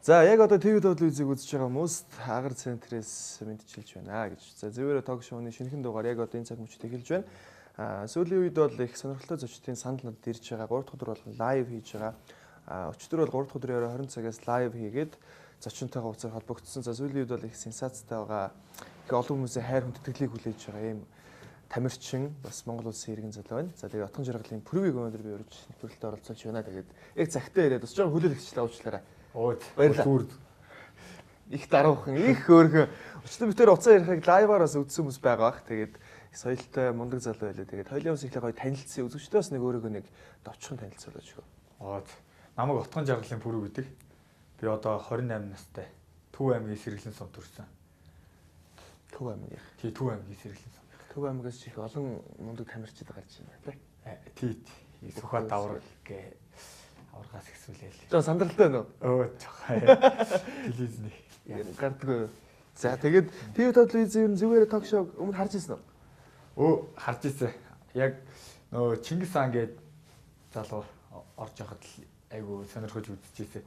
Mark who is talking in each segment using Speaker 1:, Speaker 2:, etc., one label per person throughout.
Speaker 1: За яг одоо TV телевизийг үзэж байгаа хүмүүст Агар центрээс мэдчилж байна гэж. За зэвээрээ ток шоуны шинэхэн дугаар яг одоо энэ цаг мөчид эхэлж байна. Сүүлийн үед бол их сонирхолтой зочдын санал надад ирж байгаа. 3 дахь өдөр болгон live хийж байгаа. Өчигдөр бол 3 дахь өдрийн орой 20 цагаас live хийгээд зочинтойгоо уцаар холбогдсон. За сүүлийн үед бол их сенсацтай байгаа. Их олон хүмүүсийн хайр хүндэтгэлийг хүлээж байгаа ийм тамирчин бас Монгол улсын иргэн залуу байна. За тэгээд Отгон жаргалын Пүрвийг өнөөдөр би урьж нэвтрүүлэлтэд оролцуулж байна. Тэгээд яг цагтаа ирээд бас жоохон хүлээлгчлээ уучлаарай.
Speaker 2: Баярлалаа.
Speaker 1: Их даруухан, их хөөрхөн. Өчигдөр бид тэр уцаа ярихыг live аар бас үзсэн хүмүүс байгаа бах. Тэгээд соёлтой мундаг залуу байлаа. Тэгээд хоёулын бас ихлэ гоё танилцсан. Үзэгчдээ бас нэг өөрөөгөө нэг товчхон танилцуулаач гоо.
Speaker 2: Намайг Отгон жаргалын Пүрв гэдэг. Би одоо 28 настай. Төв аймгийн Сэргэлэн сум төрсэн.
Speaker 1: Төв аймгийн.
Speaker 2: Тий, Төв аймгийн Сэргэлэн сум.
Speaker 1: Төв аймгаас их олон мундаг тамирчид гарч байна
Speaker 2: тий. Тий. Сүхбат давраг гэ аваргаас ихсүүлээл.
Speaker 1: Жоо сандралтай байна
Speaker 2: уу? Өө телевизний
Speaker 1: гардаггүй. За тэгээд TV телевизийн ер нь зүгээр ток шоу өмнө харж ирсэн үү?
Speaker 2: Өө харж ирсэн. Яг нөгөө Чингис хаан гээд залуу орж явахад л айгу сонирхож үзчихсэн.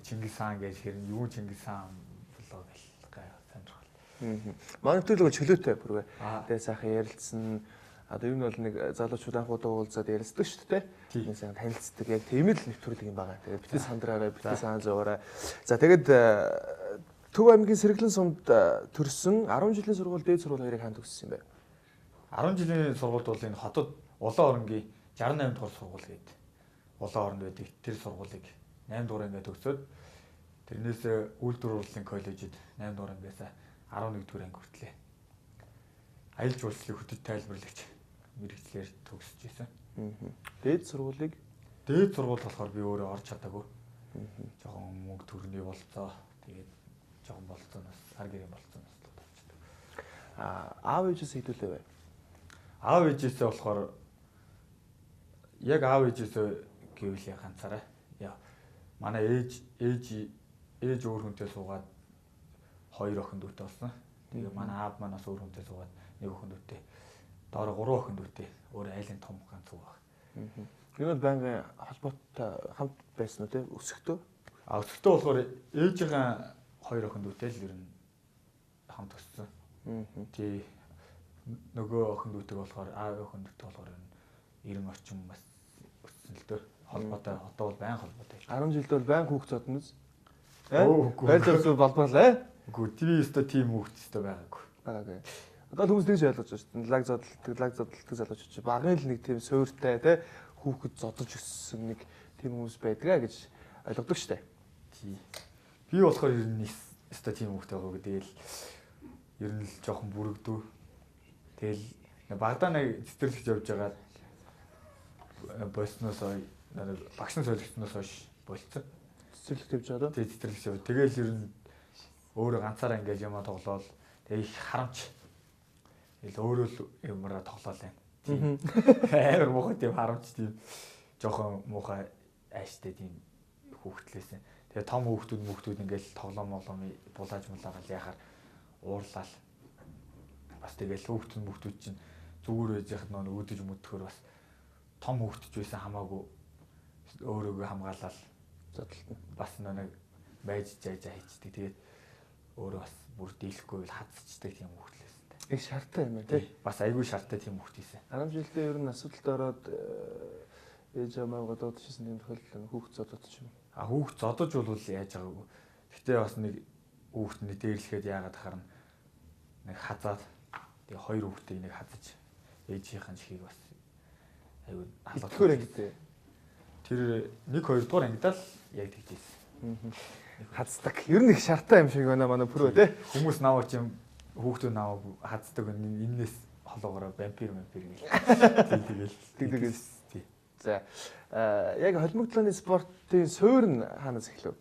Speaker 2: Чингис хаан гэж хэрэг юу Чингис хаан болоо гэл гай сонирхол.
Speaker 1: Манай төлөв чөлөөтэй бүрвэ. Тэгээд сайхан ярилцсан. Одоо ер нь бол нэг залуучууд анх удаа уулзаад ярилцдаг шүү дээ. Нэг сайхан танилцдаг. Яг тийм л нэвтрүүлэг юм байгаа. Тэгээд битгий сандраарай, битгий санаа зовоорой. За тэгээд Төв аймгийн Сэргэлэн сумд төрсөн 10 жилийн сургууль, дээд сургууль хоёрыг хаан төгссөн юм бэ?
Speaker 2: 10 жилийн сургуульд бол энэ хотод Улаан оронгийн 68 дугаар сургууль гэдэг Улаан оронд байдаг тэр сургуулийг 8 дугаар ангиа төгсөөд тэрнээс үйлдвэр урлалын коллежид 8 дугаар ангиас 11 дугаар анги хүртлээ. Аялал жуулчлалын хөтөч тайлбарлагч мэргэжлээр төгсөж байсан.
Speaker 1: Дээд сургуулийг
Speaker 2: дээд сургууль болохоор би өөрөө орж чадаагүй. Жохон мөнгө төрний болцоо. Тэгээд жохон болцооноос сар гэрийн болцооноос л болчихдог.
Speaker 1: Аав ээжээс хэдүүлээ вэ?
Speaker 2: Аав ээжээсээ болохоор яг аав ээжээсээ гэвэл яг ганцаараа. Яа. Манай ээж өөр хүнтэй суугаад хоёр охин дүүтэй болсон. Тэгээ манай аав манаас өөр хүнтэй суугаад нэг охин дүүтэй. Доороо 3 охин дүүтэй. Өөр айлын том ганц үг баг.
Speaker 1: Энэ бол байнгын холбоотой хамт байсан уу те? Өсөхдөө?
Speaker 2: Өсөхдөө болохоор ээжийнхээ хоёр охин дүүтэй л ер нь хамт өссөн. Тий. Нөгөө охин дүүтэйг болохоор аав охин дүүтэй болохоор ер нь 90 орчим бас өссөн л дөө. Холбоотой одоо бол байн холбоотой.
Speaker 1: 10 жилд бол байн хүүхд зодно үз? Байр зурсуу балбаалаа.
Speaker 2: Үгүй тэр өстө тийм хүүхд өстө байгаагүй.
Speaker 1: Байгаагүй. Одоо л хүмүүс тэгж ойлгож байна шүү дээ. Лаг зодтолдог залуучууд чи багын л нэг тийм суйртай те хүүхэд зодож өссөн нэг тийм хүмүүс байдгаа гэж ойлгодог шүү дээ.
Speaker 2: Тий. Би болохоор ер нь өстө тийм хүүхэд байгаагүй. Тэгэл ер нь л жоохон бүрэгдүү. Тэгэл багадаа нэг цэцэрлэгт явж байгаа болсноос багш нар солигдсоноос хойш болцсон.
Speaker 1: Цэцэрлэгт явж байгаа даа.
Speaker 2: Тий, цэцэрлэгт явж. Тэгэл ер нь өөрөө ганцаараа ингээл юмаа тоглоол. Тэгээ их харамч. Тэгэл өөрөө л юмараа тоглоол юм. Тийм. Амар муухай тийм харамч тийм жоохон муухай ааштай тийм хүүхдлээсэн. Тэгээ том хүүхдүүд мөхтүүд ингээл тоглоом моглоом булааж мулаагаал яхаар уурлал. Бас тэгэл хүүхдүүд мөхтүүд чинь зүгээр байж яхад нөө үүдэж мүтгэхөр бас том хүүхдч байсан хамаагүй өөрөөгөө хамгаалал
Speaker 1: зодтолтно.
Speaker 2: Бас нэг байж жаажаа хийчдэг. Тэгээд өөрөө бас бүр дийлэхгүй л хадсчдаг тийм хүүхд л байсан.
Speaker 1: Их шартай юм байна тий.
Speaker 2: Бас айгүй шартай тийм хүүхд байсан.
Speaker 1: 10 жилдээ ер нь асуудалд ороод ээж амаагаа дуудчихсан тийм тохиолдол хүүхд зодод ч юм.
Speaker 2: Хүүхд зодож бол яаж байгаагүй. Гэтэ бас нэг хүүхд нэг дээрлэхэд яагаад харна нэг хазаад тэгээ хоёр хүүхдийг нэг хазаж ээжийнхэн чихийг бас айгүй
Speaker 1: халуух ангитай.
Speaker 2: Тэр 1 2 дугаар ангидаа л яг тэгж ийсэн.
Speaker 1: Хаздаг. Ер нь их шартай юм шиг байна манай Пүрвэ тий.
Speaker 2: Хүмүүс наваа чим хүүхдүүд наваа хаздаг эннээс холоогоороо вампир гэл. Тий
Speaker 1: тэгэл. Тий. За яг холимогдлооны спортын суур нь хаанаас эхлэв?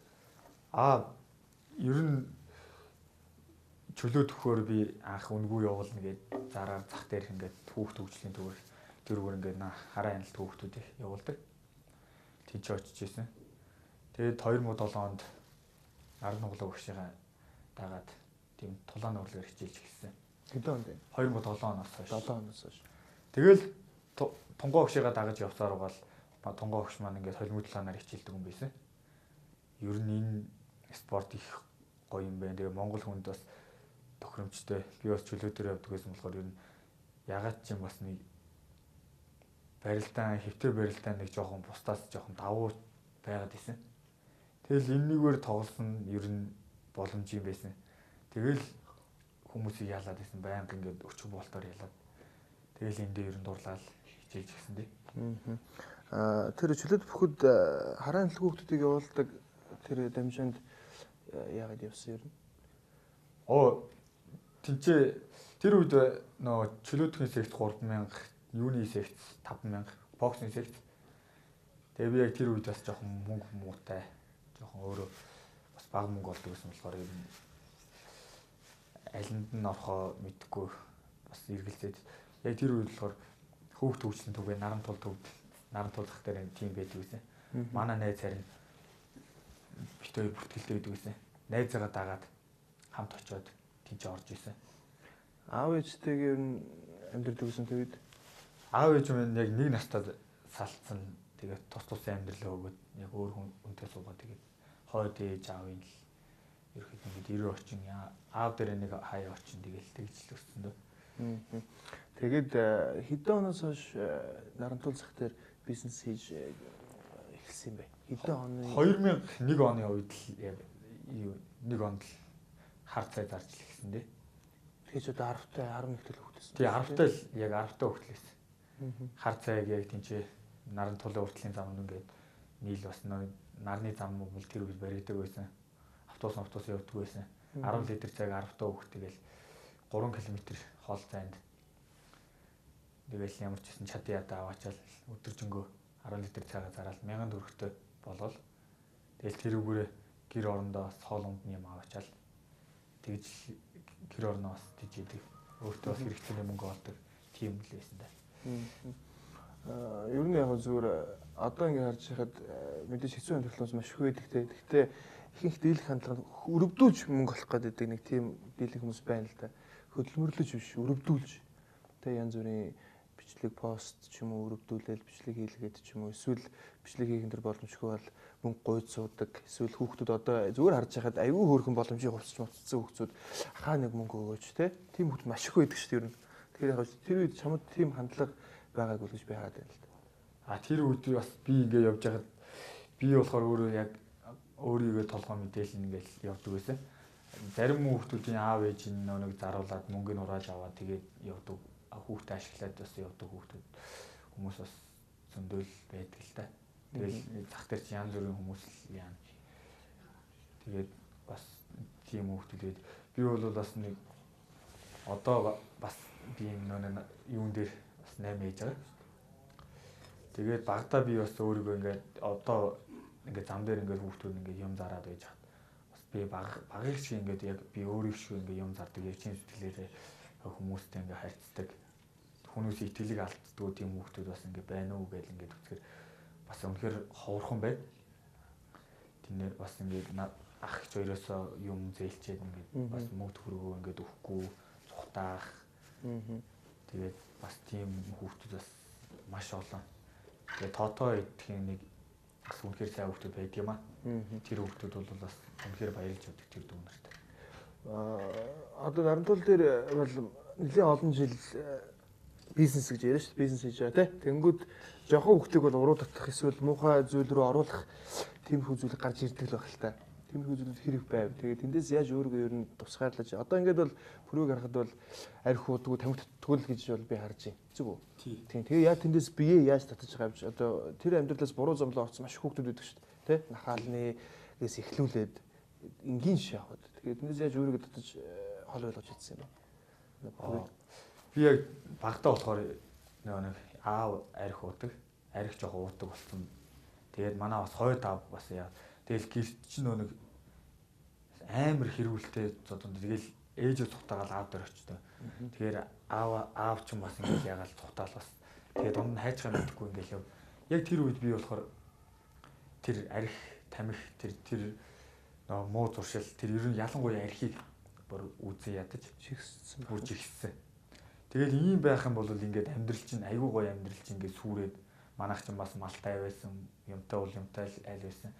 Speaker 2: Ер нь чөлөө төхөөр би анх үнгүй явуулна гэж зараар зах дээр ингээд хүүхд хөгжлийн төвөр тэрүүгээр ингээд хараа аналт хүүхдүүдийг явуулдаг. Тийч очиж исэн. Тэгээд 2007 онд 10 нуглаа багшийнхаа дагаад тийм тулаан урлагаар хичээлж эхэлсэн.
Speaker 1: Хэдэн онд вэ?
Speaker 2: 2007 оноос хойш.
Speaker 1: 7 оноос хойш.
Speaker 2: Тэгэл тунгаа багшигаа дагаж явсаар угаал тунгаа багш маань ингээд холимог тулаанаар хичээлдэг юм байсан. Ер нь энэ спорт их гоё юм байна. Тэгээ Монгол хүнд бас тохиромжтой. Би бас чөлөө дээр явдаг байсан болохоор ер нь ягаад ч юм бас нэг барилдаан, хэвтэ барилдаан нэг жоохон бусдаас жоохон давуу байгаад исэн. Тэгэл энэнийгээр тоглосон ер нь боломж юм байсан. Тэгэл хүмүүсийг ялаад исэн, байнга ингээд өчиг болтоор ялаад. Тэгэл эндээ ер нь дурлал хичээж гисэн дээ.
Speaker 1: Аа тэр чөлөөт бүхэд хараан төлөв хүмүүсийг явуулдаг тэр дамжинд яагаад явсан ер нь?
Speaker 2: Оо тэнцээ тэр үед нөө чөлөөтхийн секц 3000, юуны секц 5000, боксны секц. Тэгээ би яг тэр үед бас жоохон мөнгө муутай, жоохон өөрөө бас бага мөнгө олдог гэсэн болохоор ер нь алинд нь орохоо мэдэхгүй бас эргэлзээд яг тэр үед болохоор хөөх төвчлэн түгээ наран тул төв наран тулах дээр тийм байдаг гэсэн. Манай найз харин бит хоёр бүртгэлтэй байдаг гэсэн. Найзаагаа дагаад хамт очиод тийч орж исэн.
Speaker 1: Аав ээжтэйгээ ер нь амьдардаг гэсэн тэр үед?
Speaker 2: Аав ээж минь яг нэг настад салцсан. Тэгээд тус тусын амьдралаа өгөөд яг өөр хүнтэй суугаад тэгээд хойд ээж аавын л ерөөхдөө ингээд 90 очин аав дээр нэг хаяа очин тэгэл тэгж л өссөн дөө.
Speaker 1: Тэгээд хэдэн оноос хойш Нарантуул зах дээр бизнес хийж эхэлсэн юм бэ? Хэдэн оны?
Speaker 2: 2001 оны үед л яг нэг онд л хар цай зарж эхэлсэн дээ.
Speaker 1: Тэгэхээр ч одоо 10 та 11 төл хөлтсөн.
Speaker 2: Тий 10 та л яг 10 та хөлтлээсэн. Хар цайг яг тэнцээ Нарантуулын уртлын замд ингээд нийл бас нарны зам бол тэр үед баригдаг байсан. Автобус явдаг байсан. 10 литр цайг 10 та өгөх тэгэл 3 км хоол зайд. Тэгэл ямар ч гэсэн чад ядаа аваачаал өдөржингөө 10 литр цайгаа зараал 1000 төгрөгтэй болол. Тэгэл тэрүүгээрээ гэр орондоо хоол ундны юм аваачаал тэгж гэр орноо бас тийж идэг. Өөртөө бас хэрэгцээний мөнгө олдог тийм л байсан да.
Speaker 1: Ер нь яг зүгээр одоо ингэ харж байхад мэдээж хэцүү амьдрал бас маш их байдаг те. Гэхдээ ихэнх дийлэх хандлага өрөвдүүлж мөнгө олох гэдэг нэг тийм дийлэх хүмүүс байна л да. Хөдөлмөрлөж биш, өрөвдүүлж. Тэ янз бүрийн бичлэг пост ч юм уу өрөвдүүлээл бичлэг хийлгээд ч юм уу эсвэл бичлэг хийх энэ төр боломжгүй бол мөнгө гуйд суудаг. Эсвэл хүүхдүүд одоо зүгээр харж байхад аюу хөөрхөн боломжийг хувцч муцсан хүүхдүүд хаа нэг мөнгө өгөөч те. Тийм хүүхд маш их байдаг шүү дээ ер нь. Тэгэхээр яг тэр үед чамд тийм хандлага байгаагүй л гэж би хараад байна л да.
Speaker 2: А тэр үед бас би ингээ явж байхад би болохоор өөрөө яг өөрийгөө толгой мэдээлэл ингээл явдаг байсан. Зарим хүүхдүүдийн аав ээж нь нэг заруулад мөнгөний хурааж аваад тэгээд явдаг. Хүүхдээ ашиглаад бас явдаг хүүхдүүд хүмүүс бас зөндөл байдаг л та. Тэгэл зах дээр чи янз бүрийн хүмүүс л яана. Тэгээд бас тийм хүүхдүүд би бол бас нэг одоо бас би нэг юун дээр бас 8 ээж байгаа. Тэгээд багадаа би бас өөрийгөө ингээд одоо ингээд зам дээр ингээд хүүхдүүд ингээд юм зараад байж хат бас би багыг шиг ингээд яг би өөрийг шиг ингээд юм зардаг яг чин сэтгэлээрээ хүмүүстэй ингээд харьцдаг. Хүмүүст итгэлийг алддгүү тийм хүүхдүүд бас ингээд байна уу гэж ингээд үзэхээр бас үнэхээр ховорхон байна. Тэнээр бас ингээд ах эгч хоёроосоо юм зээлчээд ингээд бас мөнгө төгрөгөө ингээд өгөхгүй цухтаах. Тэгээд бас тийм хүүхдүүд бас маш олон. Тэгээд тоотоо идэхин нэг бас үнэхээр сайн хүүхдүүд байдаг юм аа. Тэр хүүхдүүд бол бас үнэхээр баярлж явдаг тэр дүү нарт.
Speaker 1: Одоо Нарантуул дээр бол нэлээд олон жил бизнес гэж яриа шүү дээ. Бизнес хийж байгаа тий. Тэнгүүд жоохон хүүхдийг бол уруу татах эсвэл муухай зүйл рүү оруулах тиймэрхүү зүйл гарч ирдэг л байх л та. Тиймэрхүү зүйлүүд хэрэг байв. Тэгээд тэндээс яаж өөрийгөө ер нь тусгаарлаж одоо ингээд бол пүрвэг харахад бол арх уудгүй тамхи татдаггүй л гэж бол би харж байна. Зүг үү? Тийм. Тэгээ яа тэндээс бие яаж татаж байгаа юм чи одоо тэр амьдралаас буруу замлаа орсон маш их хүүхдүүд байдаг шүү дээ. Тэ? Нахаалны гээс эхлүүлээд энгийн жишээ авахад. Тэгээд тэндээс яаж өөрийгөө татаж хол ойлгож чадсан юм бэ?
Speaker 2: Би яг багадаа болохоор нэг аав арх уудаг, арх жоох уудаг болсон. Тэгээд манай бас хойд аав бас яа. Тэгэл гэрт чинь нэг амар хэрүүлтэй зодонд тэгэл ээжээ цухтаагаал аав дээр очтой. Тэгэхээр аав ч бас ингээл ягаал цухтаал бас. Тэгээд дунд нь хайчгаа мэдэхгүй ингээл яв. Яг тэр үед би болохоор тэр арх, тамхи, тэр нөө муу зуршил, тэр ер нь ялангуяа архийг бүр үзэн ядаж
Speaker 1: жигссэн.
Speaker 2: Бүр жигссэн. Тэгэл ийм байх юм бол ингээд амьдрал чинь айгүй гоё амьдрал чинь ингээд сүрээд манайх чинь бас малтай байсан, юмтай бол юмтай айл байсан.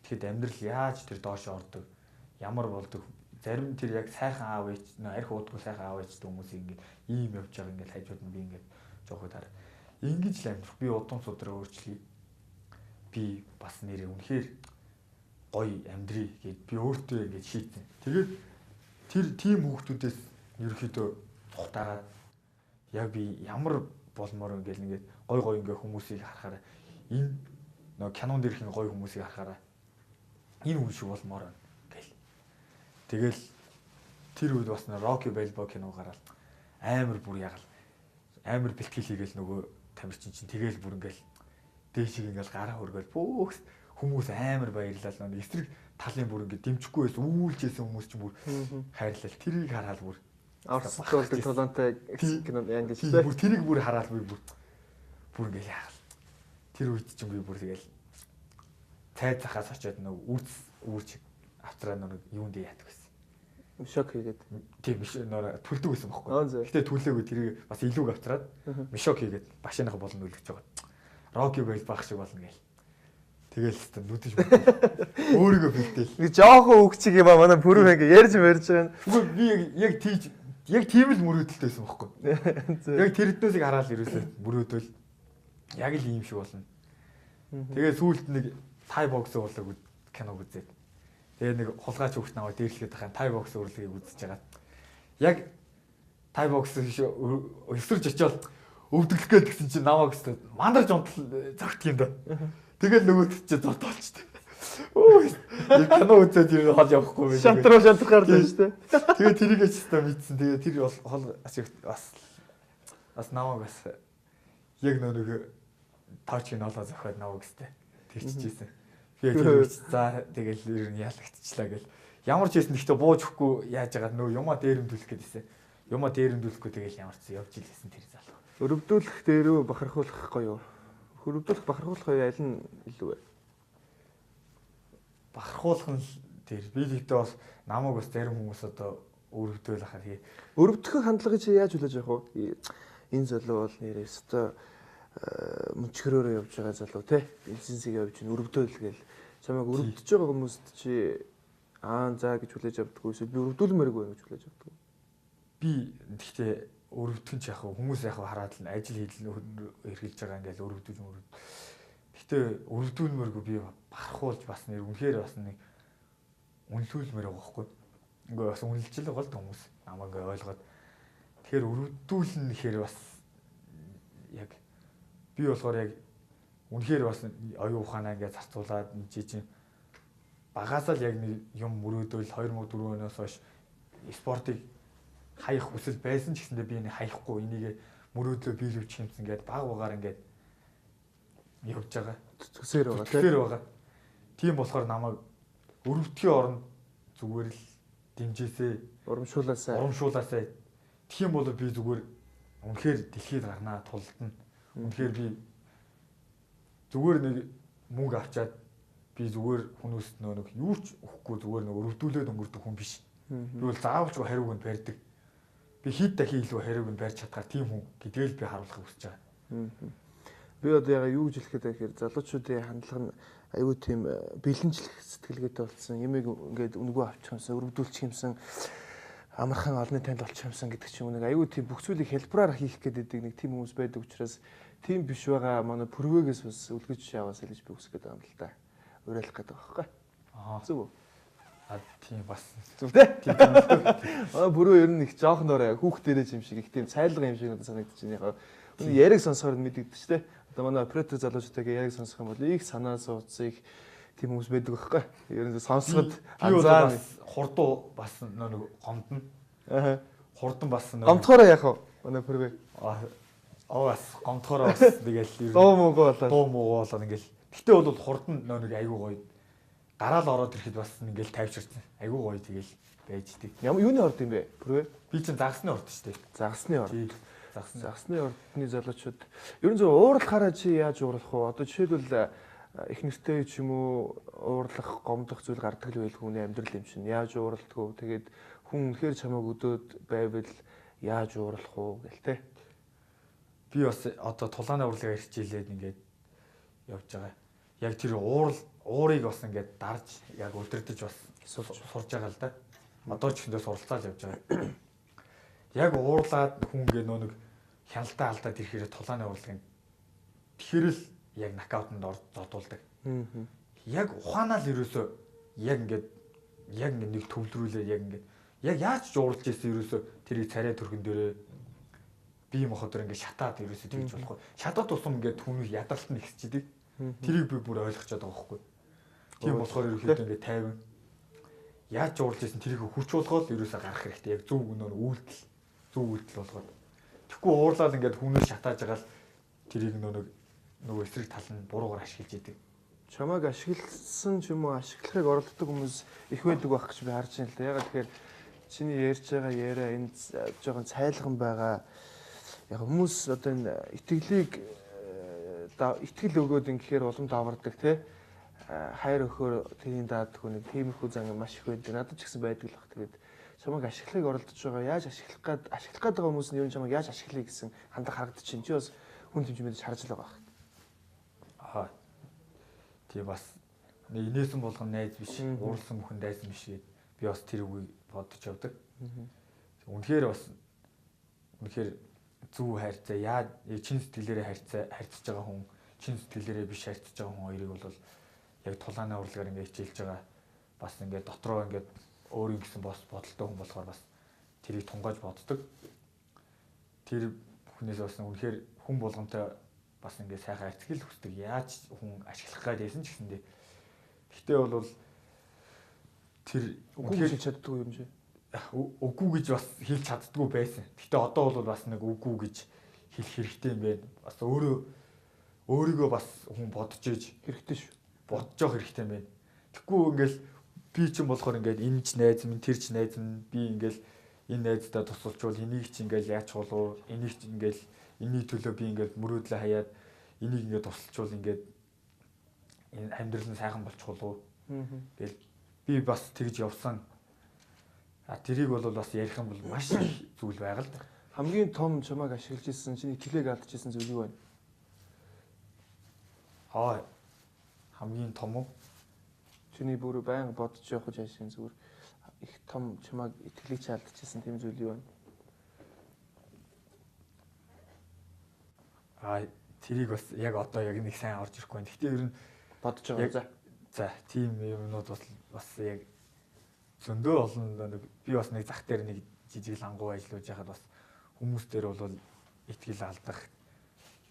Speaker 2: Тэгэхэд амьдрал яаж тэр доош ордог. Ямар болдог зарим тэр яг сайхан аав ээж нөө арх уудгүй сайхан аав ээжтэй хүмүүсийг ингээд ийм явж байгаа ингээд хажууд нь би ингээд жоохоо дараа. Ингэж л амьдрах би удам судраа өөрчлөе. Би бас нэрээ үнэхээр гоё амьдрий гэд би өөртөө ингээд шийдсэн. Тэгээд тэр тийм хүүхдүүдээс ерөөхдөө тухтаагаад яг би ямар болмоор ингээд ингээд гой гой ингээд хүмүүсийг харахаараа энэ нөгөө кинон дээрх ингээ гоё хүмүүсийг харахаараа энэ хүн шиг болмоор байна гэл. Тэгэл тэр үед бас Rocky Balboa кино гараад амар бүр ягаал амар бэлтгэл хийгээл нөгөө тамирчин чинь тэгэл бүр ингээл дээшиг ингээл гараа хөргөөл бүх хүмүүс амар баярлал нэг эсрэг талын бүр ингээд дэмжихгүй байсан үүлжсэн хүмүүс чинь бүр хайрлал тэрийг хараад бүр
Speaker 1: Оросд болдог тулаантай кино яа гэж тэ
Speaker 2: бүр тэрийг бүр хараад би бүр бүр ингээл яагаал тэр үед чинь би бүр тэгэл цайд захаас очиод нэг үүц үүрч автраа нэг юунд яадаг байсан.
Speaker 1: Мишок хийгээд.
Speaker 2: Тийм биш нөр түлдэг байсан байхгүй. Гэтэ түлээгүй тэрийг бас илүүг автраад мишок хийгээд башааныхаа болон нүлгэж байгаа. Роки байл бах шиг болно гээл. Тэгэл хэвээр нүдэж өөрийгөө бэлдээл.
Speaker 1: Нэг жоохон үгчиг юм аа манай пүрв ингээ ярьж мэрж байгаа.
Speaker 2: Үгүй би яг тийж яг тийм л мөрөөдөлтэй байсан байхгүй. Яг тэр эднөөсийг хараад ерөөсөө мөрөөдөл яг л ийм шиг болно. Тэгээ сүүлд нэг тай бокс урлаг киног үзээд. Тэгээ нэг хулгайч хүүхд намайг дээрлэхэд байхan тай бокс урлагийг үзэж байгаа. Яг тай бокс өсөрж очиод өвдөглөх гээд гэсэн чинь намайг өстө мандарч унтал зогтг юм да. Тэгэл нөгөөд чи зодоолчтой. Өө кино үзээд ер нь хол явахгүй байх.
Speaker 1: Шантруу шантрахаар л шүү дээ.
Speaker 2: Тэгээ тэрийг ч өстө мэдсэн. Тэгээ тэр бол хол бас бас намайг бас яг нэг тавчгийн ноолоо зохиод намайг өстө тэгчихжээ. Би тэр за тэгэл ер нь ялагдчихлаа гэл. Ямар ч байсан гэхдээ бууж өгөхгүй яаж байгаа нөө юмаа дээрэмдүүлэх гэдээсэн. Юмаа дээрэмдүүлэхгүй тэгэл ямар ч явж илсэн тэр залуу.
Speaker 1: Өрөвдүүлэх дээрүү бахархуулах гоё юу? Хөрөвдүүлэх бахархуулах хоёр аль нь илүү вэ?
Speaker 2: Бахархуулах нь дээр. Би тэгтээ бас намайг бас зарим хүмүүс одоо өрөвдөөл ахаар хий.
Speaker 1: Өрөвдөхөн хандлагыг чи яаж хүлээж авах вэ? Энэ залуу бол нэрээ өстой мөнчгөрөөрөө явж байгаа залуу те. Бизнесийг явж ин өрөвдөөл гээл. Чамайг өрөвдөж байгаа хүмүүст чи аа за гэж хүлээж авдаггүй эсвэл би өрөвдүүлмээргүй гэж хүлээж авдаг.
Speaker 2: Би тэгтээ өрөвдөх нь ч яг хүмүүс яг хараад л ажил хийл эргэлж байгаа ингээл өрөвдөж өрөвд. Гэтэ өрөвдүүлмээргүй би бахархуулж бас нэр үнэхээр бас нэг үнэлүүлмээр байгаа байхгүй. Ингээ бас үнэлж л байгаа л хүмүүс намайг ингээ ойлгоод. Тэгэхээр өрөвдүүлнэ гэхээр бас яг би болохоор яг үнэхээр бас оюун ухаанаа ингээ зарцуулаад энэ чинь багасаа л яг нэг юм мөрөөдөл 2004 оноос хойш спортыг хаях хүсэл байсан ч гэсэндээ би энийг хаяхгүй энийг мөрөөдлөө биелүүлчих юмсан ингээд баг багаар ингээд явж байгаа.
Speaker 1: Зүсээр байгаа
Speaker 2: тийм. Зүсээр байгаа. Тийм болохоор намайг өрөвдхийн оронд зүгээр л дэмжээсээ
Speaker 1: урамшуулаасаа.
Speaker 2: Урамшуулаасаа. Тэгэх юм бол би зүгээр үнэхээр дэлхийд гарнаа тулдна. Үнэхээр би зүгээр нэг мөнгө авчаад би зүгээр хүмүүст нөө нэг юу ч өгөхгүй зүгээр нэг өрөвдүүлээд өнгөрдөг хүн биш. Би бол заавалчгүй хариуг нь барьдаг. Би хэд дахин илүү хариуг нь барьж чадхаар тийм хүн гэдгээл би харуулахыг хүсэж байгаа.
Speaker 1: Би одоо яг юу гэж хэлэх гээд байхэр залуучуудын хандлага нь аюу тийм бэлэнчлэх сэтгэлгээтэй болсон. Ямиг ингээд үнэгүй авчих юмсан, өрөвдүүлчих юмсан, амархан олонний танд олчих юмсан гэдэг чинь нэг аюу тийм бүх зүйлийг хэлбэрээр хийх гээд байдаг нэг тийм хүмүүс байдаг учраас тийм биш байгаа манай пүрвэгээс бас үлгэж яваасаа л гэж би хүсэх гээд байгаа юм л да. Уриалах гээд байгаа байхгүй.
Speaker 2: Аа.
Speaker 1: Зөв үү?
Speaker 2: А тийм бас
Speaker 1: зөв тий. Аа бүрөө ер нь их жоохон дорой хүүхдэрээ юм шиг их тийм цайлга юм шиг надад санагдаж байна. Яг үнэ яриг сонсохоор мэдэгдэж тий. Одоо манай оператор залуучуудаа яриг сонсох юм бол их санаа сууц их тийм хүмүүс байдаг байхгүй. Ер нь сонсоход
Speaker 2: анзаа хурдуу бас нэг гомдно.
Speaker 1: Аа.
Speaker 2: Хурдан бас нэг
Speaker 1: гомдохоороо яах вэ? Манай бүрөө.
Speaker 2: Аа бас гомдохоороо бас тэгэл
Speaker 1: дуу муугаа болоо.
Speaker 2: Дуу муугаа болоо ингээл. Гэтэ бол хурдан нэг айгүй гоё гараал ороод ирэхэд бас ингээл тайвширсан. Айгүй гоё тэгэл байж тийг.
Speaker 1: Ямар юуны орд юм бэ? Бүрээ.
Speaker 2: Би чинь загсны орд шүү дээ.
Speaker 1: Загсны орд.
Speaker 2: Загсны.
Speaker 1: Загсны ордны залуучууд ер нь зөв уурлахаараа чи яаж уурлах вэ? Одоо жишээлбэл их нэртэй ч юм уу уурлах, гомдох зүйл гардаг л байлгүй хүний амьдрал юм чинь. Яаж уурладаг вэ? Тэгээд хүн үнэхээр чамайг өдөөд байвал яаж уурлах вэ гэл те.
Speaker 2: Би бас одоо тулааны урлагаар хичээлээд ингээд явж байгаа. Яг тэр уурал уурыг бас ингээд дарж яг удирдах бас сурж байгаа л да. Одоо ч гэсэндээ суралцаал явж байгаа. Яг уурлаад хүн ингээд нөө нэг хяналтаа алдаад ирэхээр тулааны урлагийн тэгэхээр л яг нокаутанд зодуулдаг. Яг ухаанаа л ерөөсөө яг ингээд яг ингээд нэг төвлөрүүлээ яг ингээд яг яаж ч уурлж ирсэн ерөөсөө тэрийг царай төрхөн дээрээ бие махбодоор ингээд шатаад ерөөсөө тэгж болохгүй. Шатаад тусам ингээд түүний ядралт нь ихсчихдээ. Тэрийг би бүр ойлгочоод байгаа байхгүй. Тийм болохоор ерөөсөө ингээд тайван яаж уурлж ирсэн тэрийг хүч болгоод ерөөсөө гарах хэрэгтэй. Яг зөв нөр үйлдэл зөв үйлдэл болгоод. Тэгэхгүй уурлаад ингээд хүнээс шатааж байгаа л тэрийг нөгөө эсрэг тал нь буруугаар ашиглаж идэг.
Speaker 1: Чамайг ашигласан ч юм уу ашиглахыг оролддог хүмүүс их байдаг байх гэж би харж байна л да. Ягаад тэгэхээр чиний ярьж байгаа яриа энэ жоохон цайлган байгаа. Яг хүмүүс одоо энэ итгэлийг итгэл өгөөд ингэхээр улам давардаг тий. Хайр өхөр тэрийн даадгүй нэг тиймэрхүү зан маш их байдаг. Надад ч гэсэн байдаг л баг. Тэгээд чамайг ашиглахыг оролдож байгаа. Яаж ашиглах гээд байгаа хүмүүс нь ер нь чамайг яаж ашиглая гэсэн хандлага харагдаж чинь. Чи бас хүн тэмцэмэд харж л байгаа.
Speaker 2: Аа. Тий бас нэг инээсэн болгон найз биш, уурлсан бүхэн дайсан биш гэд би бас тэр үгийг бодож явдаг. Үнэхээр бас үнэхээр зөв хайрцаа яа чин сэтгэлээрээ харьцаж байгаа хүн, чин сэтгэлээрээ биш харьцаж байгаа хүн хоёрыг бол яг тулааны урлагаар ингээд хичээлж байгаа. Бас ингээд дотроо ингээд өөрийн гэсэн бос бодолтой хүн болохоор бас тэрийг тунгааж боддог. Тэр бүхнээс бас үнэхээр хүн болгонтой бас ингээд сайхан харьцах л хүсдэг. Яаж хүн ашиглах гээд байсан ч гэсэндээ. Гэхдээ бол тэр
Speaker 1: үгүй гэж хэлж чаддгүй юм чи.
Speaker 2: Үгүй гэж бас хэлж чаддгүй байсан. Гэхдээ одоо бол бас нэг үгүй гэж хэлэх хэрэгтэй юм байна. Бас өөрийгөө бас хүн бодож ээж
Speaker 1: хэрэгтэй шүү.
Speaker 2: Бодож явах хэрэгтэй юм байна. Тэгэхгүй ингээл би ч юм болохоор ингээд энэ ч найз минь, тэр ч найз минь, би ингээл энэ найздаа тусалчвал энийг ч ингээл яач болов, энийг ч ингээл энэний төлөө би ингээд мөрөөдлөө хаяад энийг ингээд тусалчвал ингээд энэ амьдрал нь сайхан болчих болов. Тэгэл би бас тэгж явсан. А тэрийг бол бас ярих юм бол маш их зүйл байгаа л да.
Speaker 1: Хамгийн том чамайг ашиглаж ирсэн, чиний итгэлийг алдчихсан зүйл юу вэ?
Speaker 2: Аа хамгийн том уу?
Speaker 1: Чиний бүр байнга бодож явах гэж ашиг зүгээр их том чамайг итгэлийг чи алдчихсан тийм зүйл юу вэ?
Speaker 2: Аа тэрийг бас яг одоо яг нэг сайн орж ирэхгүй байна. Гэхдээ ер нь
Speaker 1: бодож байгаа.
Speaker 2: За тийм юмнууд бас яг зөндөө олон нэг би бас нэг зах дээр нэг жижиг лангуу ажиллаж байхад бас хүмүүс дээр бол итгэл алдах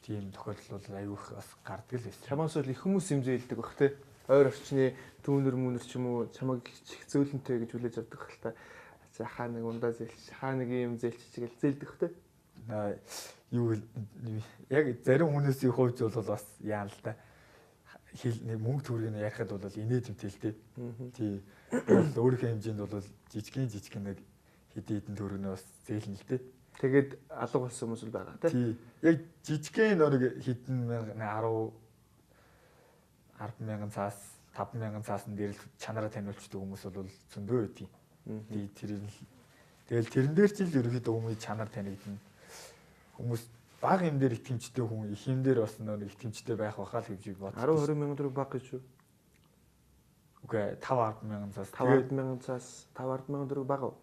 Speaker 2: тийм тохиолдол бол аюух бас гардаг л байсан.
Speaker 1: Чамаас бол их хүмүүс юм зээлдэг бах те. Ойр орчны түүнэр мүнэр ч юм уу чамайг их зөөлөнтэй гэж хүлээж авдаг бах л та. За хаа нэг ундаа зээлч, хаа нэг юм зээлч гэж зээлдэг те.
Speaker 2: Юу яг зарим хүмүүсийн хувьд бол бас яа л да. Хэл нэг мөнгө төгрөгийг ярихад бол инээд юмтэй л дээ. Тий. Бол өөрийнхөө хэмжээнд бол жижигэн нэг хэдэн төгрөгнөө бас зээлнэ л дээ.
Speaker 1: Тэгээд алга болсон хүмүүс л байгаа тий.
Speaker 2: Яг жижигэн нэг хэдэн мянга 10 мянган цаас 5 мянган цаасан дээр л чанараа таниулчдаг хүмүүс бол зөндөө байдгийг. Тий тэр тэгэл тэрэн дээр ч л ерөнхийдөө хүмүүсийн чанар танигдана. Хүмүүс бага юм дээр итгэмжтэй хүн их юм дээр бас нэг итгэмжтэй байх байхаа л гэж боддог.
Speaker 1: 10 20 мянган төгрөг бага гэж юу?
Speaker 2: Үгүй 5 10 мянган цаас.
Speaker 1: 5 10 мянган цаас 5 10 мянган төгрөг бага уу?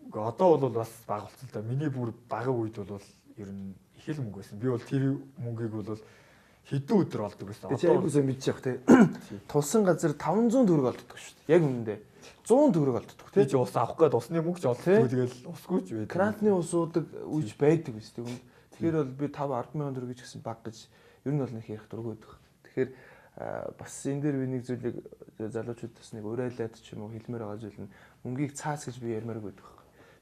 Speaker 2: Үгүй одоо бол бас бага болсон л да. Миний бүр бага үед бол ер нь их л мөнгө байсан. Би бол тэр мөнгийг бол хэдэн өдөр олдог байсан.
Speaker 1: Одоо айгуу мэдчих явах тий. Тулсан газар 500 төгрөг олддог шүү дээ. Яг үнэндээ 100 төгрөг олддог
Speaker 2: тий. Би ч ус авах гээд усны мөнгө ч олддог. Тэгэл усгүй ч байдаг.
Speaker 1: Грантны ус уудаг үеч байдаг биз дээ. Тэгэхээр бол би 5 10 мянган төгрөг гэж гэсэн баг гэж ер нь бол нэг ярих дургүй байдаг. Тэгэхээр бас энэ дээр би нэг зүйлийг залуучууд бас нэг уриалаад ч юм уу хэлмээр байгаа зүйл нь мөнгийг цаас гэж би ярмааргүй байдаг.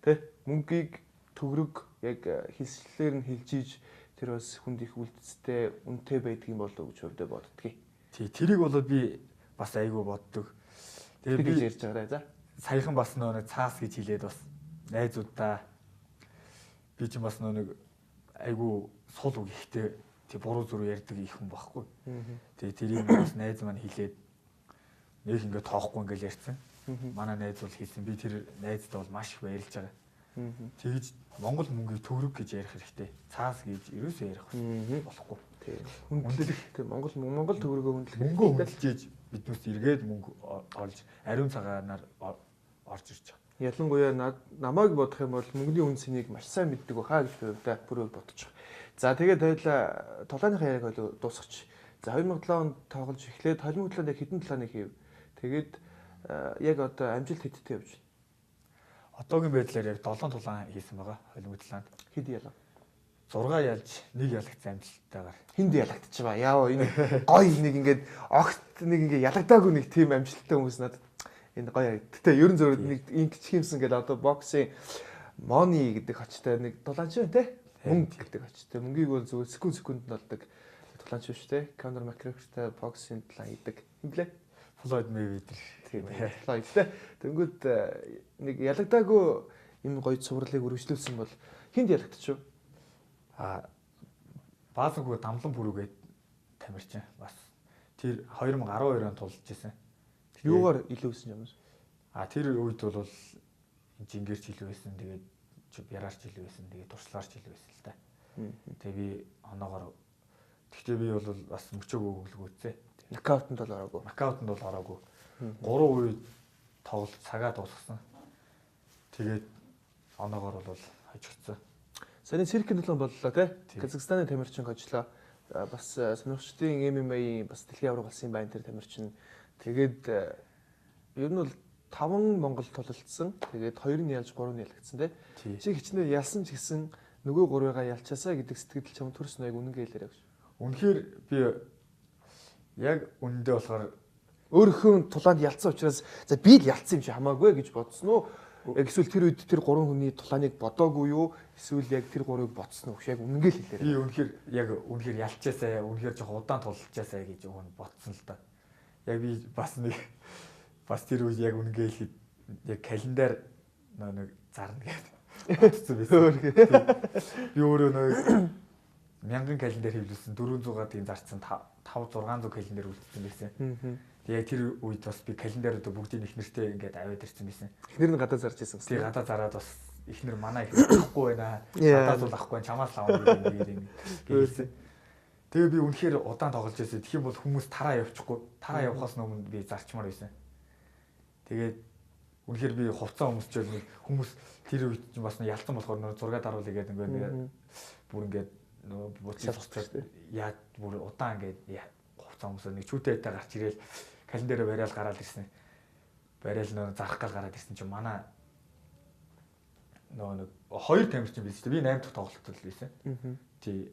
Speaker 1: Тэ? Мөнгийг төгрөг яг хэлслэлээр нь хэлж ийж тэр бас хүнд их үлдцтэй үнэтэй байдгийн болов гэж хувьдаа боддгийг.
Speaker 2: Тий, тэрийг бол би бас айгүй боддог.
Speaker 1: Тэгээ би ярьж байгаарай за.
Speaker 2: Саяхан бас нөө цаас гэж хэлээд бас найзуудаа би ч бас нөө нэг айгүй сул үг ихтэй тий буруу зүрх ярьдаг их хүн байхгүй. Тэгээ тэрийг бас найз маань хэлээд нэг ингээ тоохгүй ингээл ярьсан. Манай найз бол хэлсэн. Би тэр найздаа бол маш их баярлж байгаа. Тэгж Монгол мөнгийг төгрөг гэж ярих хэрэгтэй. Цаас гэж ерөөсөө ярих болохгүй.
Speaker 1: Тийм. Хүндлэх тийм Монгол төгрөгөө хүндлэх.
Speaker 2: Мөнгөө хүндэлж биднээс эргээд мөнгө олж ариун цагаанаар орж ирж байгаа.
Speaker 1: Ялангуяа намайг бодох юм бол мөнгөний үн цэнийг маш сайн мэддэг байхаа гэж би хувьдаа бүр бодож байгаа. За тэгээд хоёлаа тулааныхаа яриаг хоёлоо дуусгач. За 2007 онд тоглож эхлээд 2007 онд яг хэдэн тулааны хийв. Тэгээд яг одоо амжилт хэдтэй явж байна?
Speaker 2: Одоогийн байдлаар яг 7 тулаан хийсэн байгаа 2007 онд.
Speaker 1: Хэд ялав?
Speaker 2: 6 ялж 1 ялагдсан амжилттайгаар.
Speaker 1: Хүнд ялагдчихваа. Яа энэ гоё нэг ингээд огт нэг ингээд ялагдаагүй нэг тийм амжилттай хүмүүс надад энэ гоё. Гэтэ ерөн зөв нэг ингэчих юмсан гэдэг одоо боксын Мони гэдэг очтой нэг тулаанч байна те. Мөнгө гэдэг очтой. Мөнгийг бол зүгээр секунд нь болдог тулаанч биш те. Конор Макгрегортай боксын тулаан хийдэг. Юм блэ?
Speaker 2: Флойд Мэйвезер.
Speaker 1: Тийм ээ. Флойд те. Тэнгүүд нэг ялагдаагүй юм гоё цувралыг өргөжлүүлсэн бол хүнд ялагдчихв?
Speaker 2: А баазангүй дамлан бүрүүгээд тамирчин бас тэр 2012 онд тулж исэн.
Speaker 1: Юугаар илүү байсан юм бэ?
Speaker 2: А тэр үед бол жингэрч илүү байсан. Тэгээд яраарч илүү байсан. Тэгээд туршлаарч илүү байсан л да. Тэгээ би оноогоор тэгтээ би бол бас мөчөөг өгөлгөөцөө.
Speaker 1: Нокаутанд бол ороогүй.
Speaker 2: Нокаутанд бол ороогүй. 3 үе тоглолт цагаа дуусгасан. Тэгээд оноогоор бол хожигдсон.
Speaker 1: Саяны циркийн тулаан боллоо тий. Казахстаны тамирчин хожлоо. Бас сонирхчдын MMA-ийн бас дэлхийн аварга болсон юм байна тэр тамирчин. Тэгээд ер нь бол 5 Монгол тулалдсан. Тэгээд 2 нь ялж 3 нь ялагдсан тий. Чи хичнээн ялсан ч гэсэн нөгөө 3-ыгаа ялчаасаа гэдэг сэтгэл чам төрсөн яг үнэнгээ хэлээрэй гэж.
Speaker 2: Үнэхээр би яг үнэндээ болохоор
Speaker 1: өөрийнхөө тулаанд ялцсан учраас за би л ялцсан юм чи хамаагүй гэж бодсон уу? Яг эсвэл тэр үед тэр 3 хүний тулааныг бодоогүй юу? Эсвэл яг тэр 3-ыг бодсон уу? Яг үнэнгээ л хэлээрэй.
Speaker 2: Би үнэхээр яг үнэхээр ялчаасаа, үнэхээр жоох удаан тулалчаасаа гэж өгөн бодсон л да. Яг би бас нэг бас тэр үед яг үнэнгээ хэлэхэд яг календар нэг зарна гэдэг бодсон байсан. Би өөрөө нэг 1000 календар хэвлүүлсэн 400-аад тийм зарцсан 5 600 календар үлдсэн байсан. Тэгээ тэр үед бас би календаруудаа бүгдийг их нэртэй ингээд аваад ирсэн байсан.
Speaker 1: Эхнэр нь гадаа зарж ирсэн гэсэн.
Speaker 2: Тэгээ гадаа зараад бас эхнэр манай эхнэр авахгүй байна. Гадаа зул авахгүй байна. Чамаас л авах гэдэг юм гэсэн. Тэгээ би үнэхээр удаан тоглож байсан. Тэгэх юм бол хүмүүс тараа явчихгүй. Тараа явахаас өмнө би зарчмаар байсан. Тэгээд үнэхээр би хувцас өмсчөөл нэг хүмүүс тэр үед чинь бас ялцсан болохоор нөө зураг даруулъя гэдэг ингээд бүр ингээд нөө буцаж буцаад яа бүр удаан ингээд хувцас өмсөө нэг чүүтэй гарч ирээл календараа бариал гараад ирсэн. Бариал нөө зарах гал гараад ирсэн чинь манай нөө нэг хоёр тамирчин байсан шүү дээ. Би 8 дахь тоглолтод л байсан. Тий.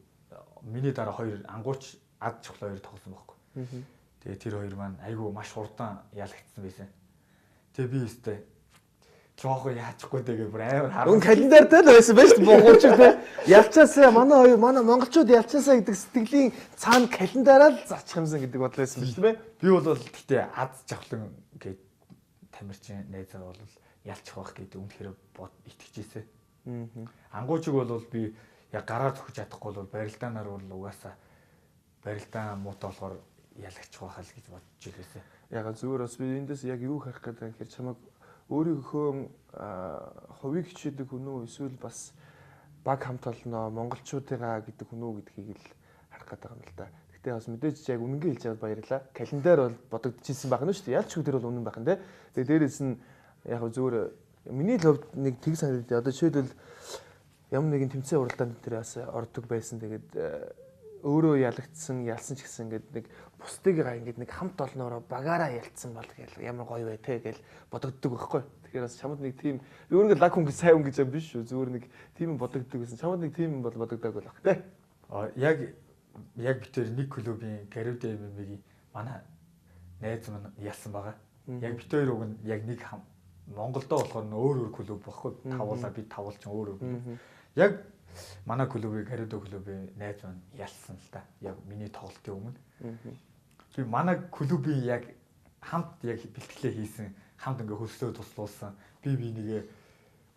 Speaker 2: Миний дараа хоёр ангууч ад чухал хоёр тоглосон байхгүй. Тэгээ тэр хоёр маань айгүй маш хурдан ялагдсан байсан. Тэгээ би өстэй жоохон яачихгүй тэгээ бүр амар
Speaker 1: хараа. Үн календартай л байсан байж богооч те. Ялчаасаа манай хоёр манай монголчууд ялчаасаа гэдэг сэтгэлийн цаана календараа л зарчих юмсан гэдэг бодол байсан шүү дээ.
Speaker 2: Би бол тэгтээ аз жавхлан гээд тамирчин найзаа бол ялчих байх гэдэг үнэхээр бод итгэжээсэ. Ангуучиг бол би яг гараар зөхөж чадахгүй бол барилдаанаар бол угаасаа барилдаан муутай болохоор ялагчих байх л гэж бодож илээсэ.
Speaker 1: Яг зүгээр бас би эндээс яг юу харах гэдэг юм хэрэг чамайг өөрийнхөө хувийг хичээдэг хүн үү эсвэл бас баг хамт олноо монголчуудыгаа гэдэг хүн үү гэдгийг л харах гэдэг юм л да. Гэтэ бас мэдээж яг үнэнгээ хэлж байгаад баярлаа. Календар бол бодогдчихсэн байх нь шүү дээ. Ялч тэр бол үнэн байх нь те. Тэгээ дээрэс нь яг зүгээр миний л хувьд нэг тэг санагдав. Одоо жишээлбэл ямар нэгэн тэмцээн уралдаанд тэр бас ордог байсан. Тэгээд өөрөө ялагдсан, ялсан ч гэсэн ингээд нэг бусдыг ингээд нэг хамт олноороо багаараа ялцсан бол ямар гоё вэ те гэж бодогддог байхгүй. Тэгэхээр бас чамд нэг тийм би өөрөө лаг хүн гэж сайн хүн гэж юм биш шүү. Зүгээр нэг тийм бодогддог гэсэн. Чамд нэг тийм бол бодогдоогүй л баг те.
Speaker 2: А яг би тэр нэг клубын Гариуд MMA-гийн манай найз маань ялсан байгаа. Яг бит хоёр уг нь яг нэг Монголдо болохоор өөр өөр клуб байхгүй. Тавуулаа би тавуулчин өөр өөр. Яг манай клубын Гариуд клубын найз маань ялсан л да. Яг миний тоглолтын өмнө. Би манай клубын яг хамт яг бэлтгэлээ хийсэн, хамт ингээ хөлсөө туслуулсан. Би бинийгээ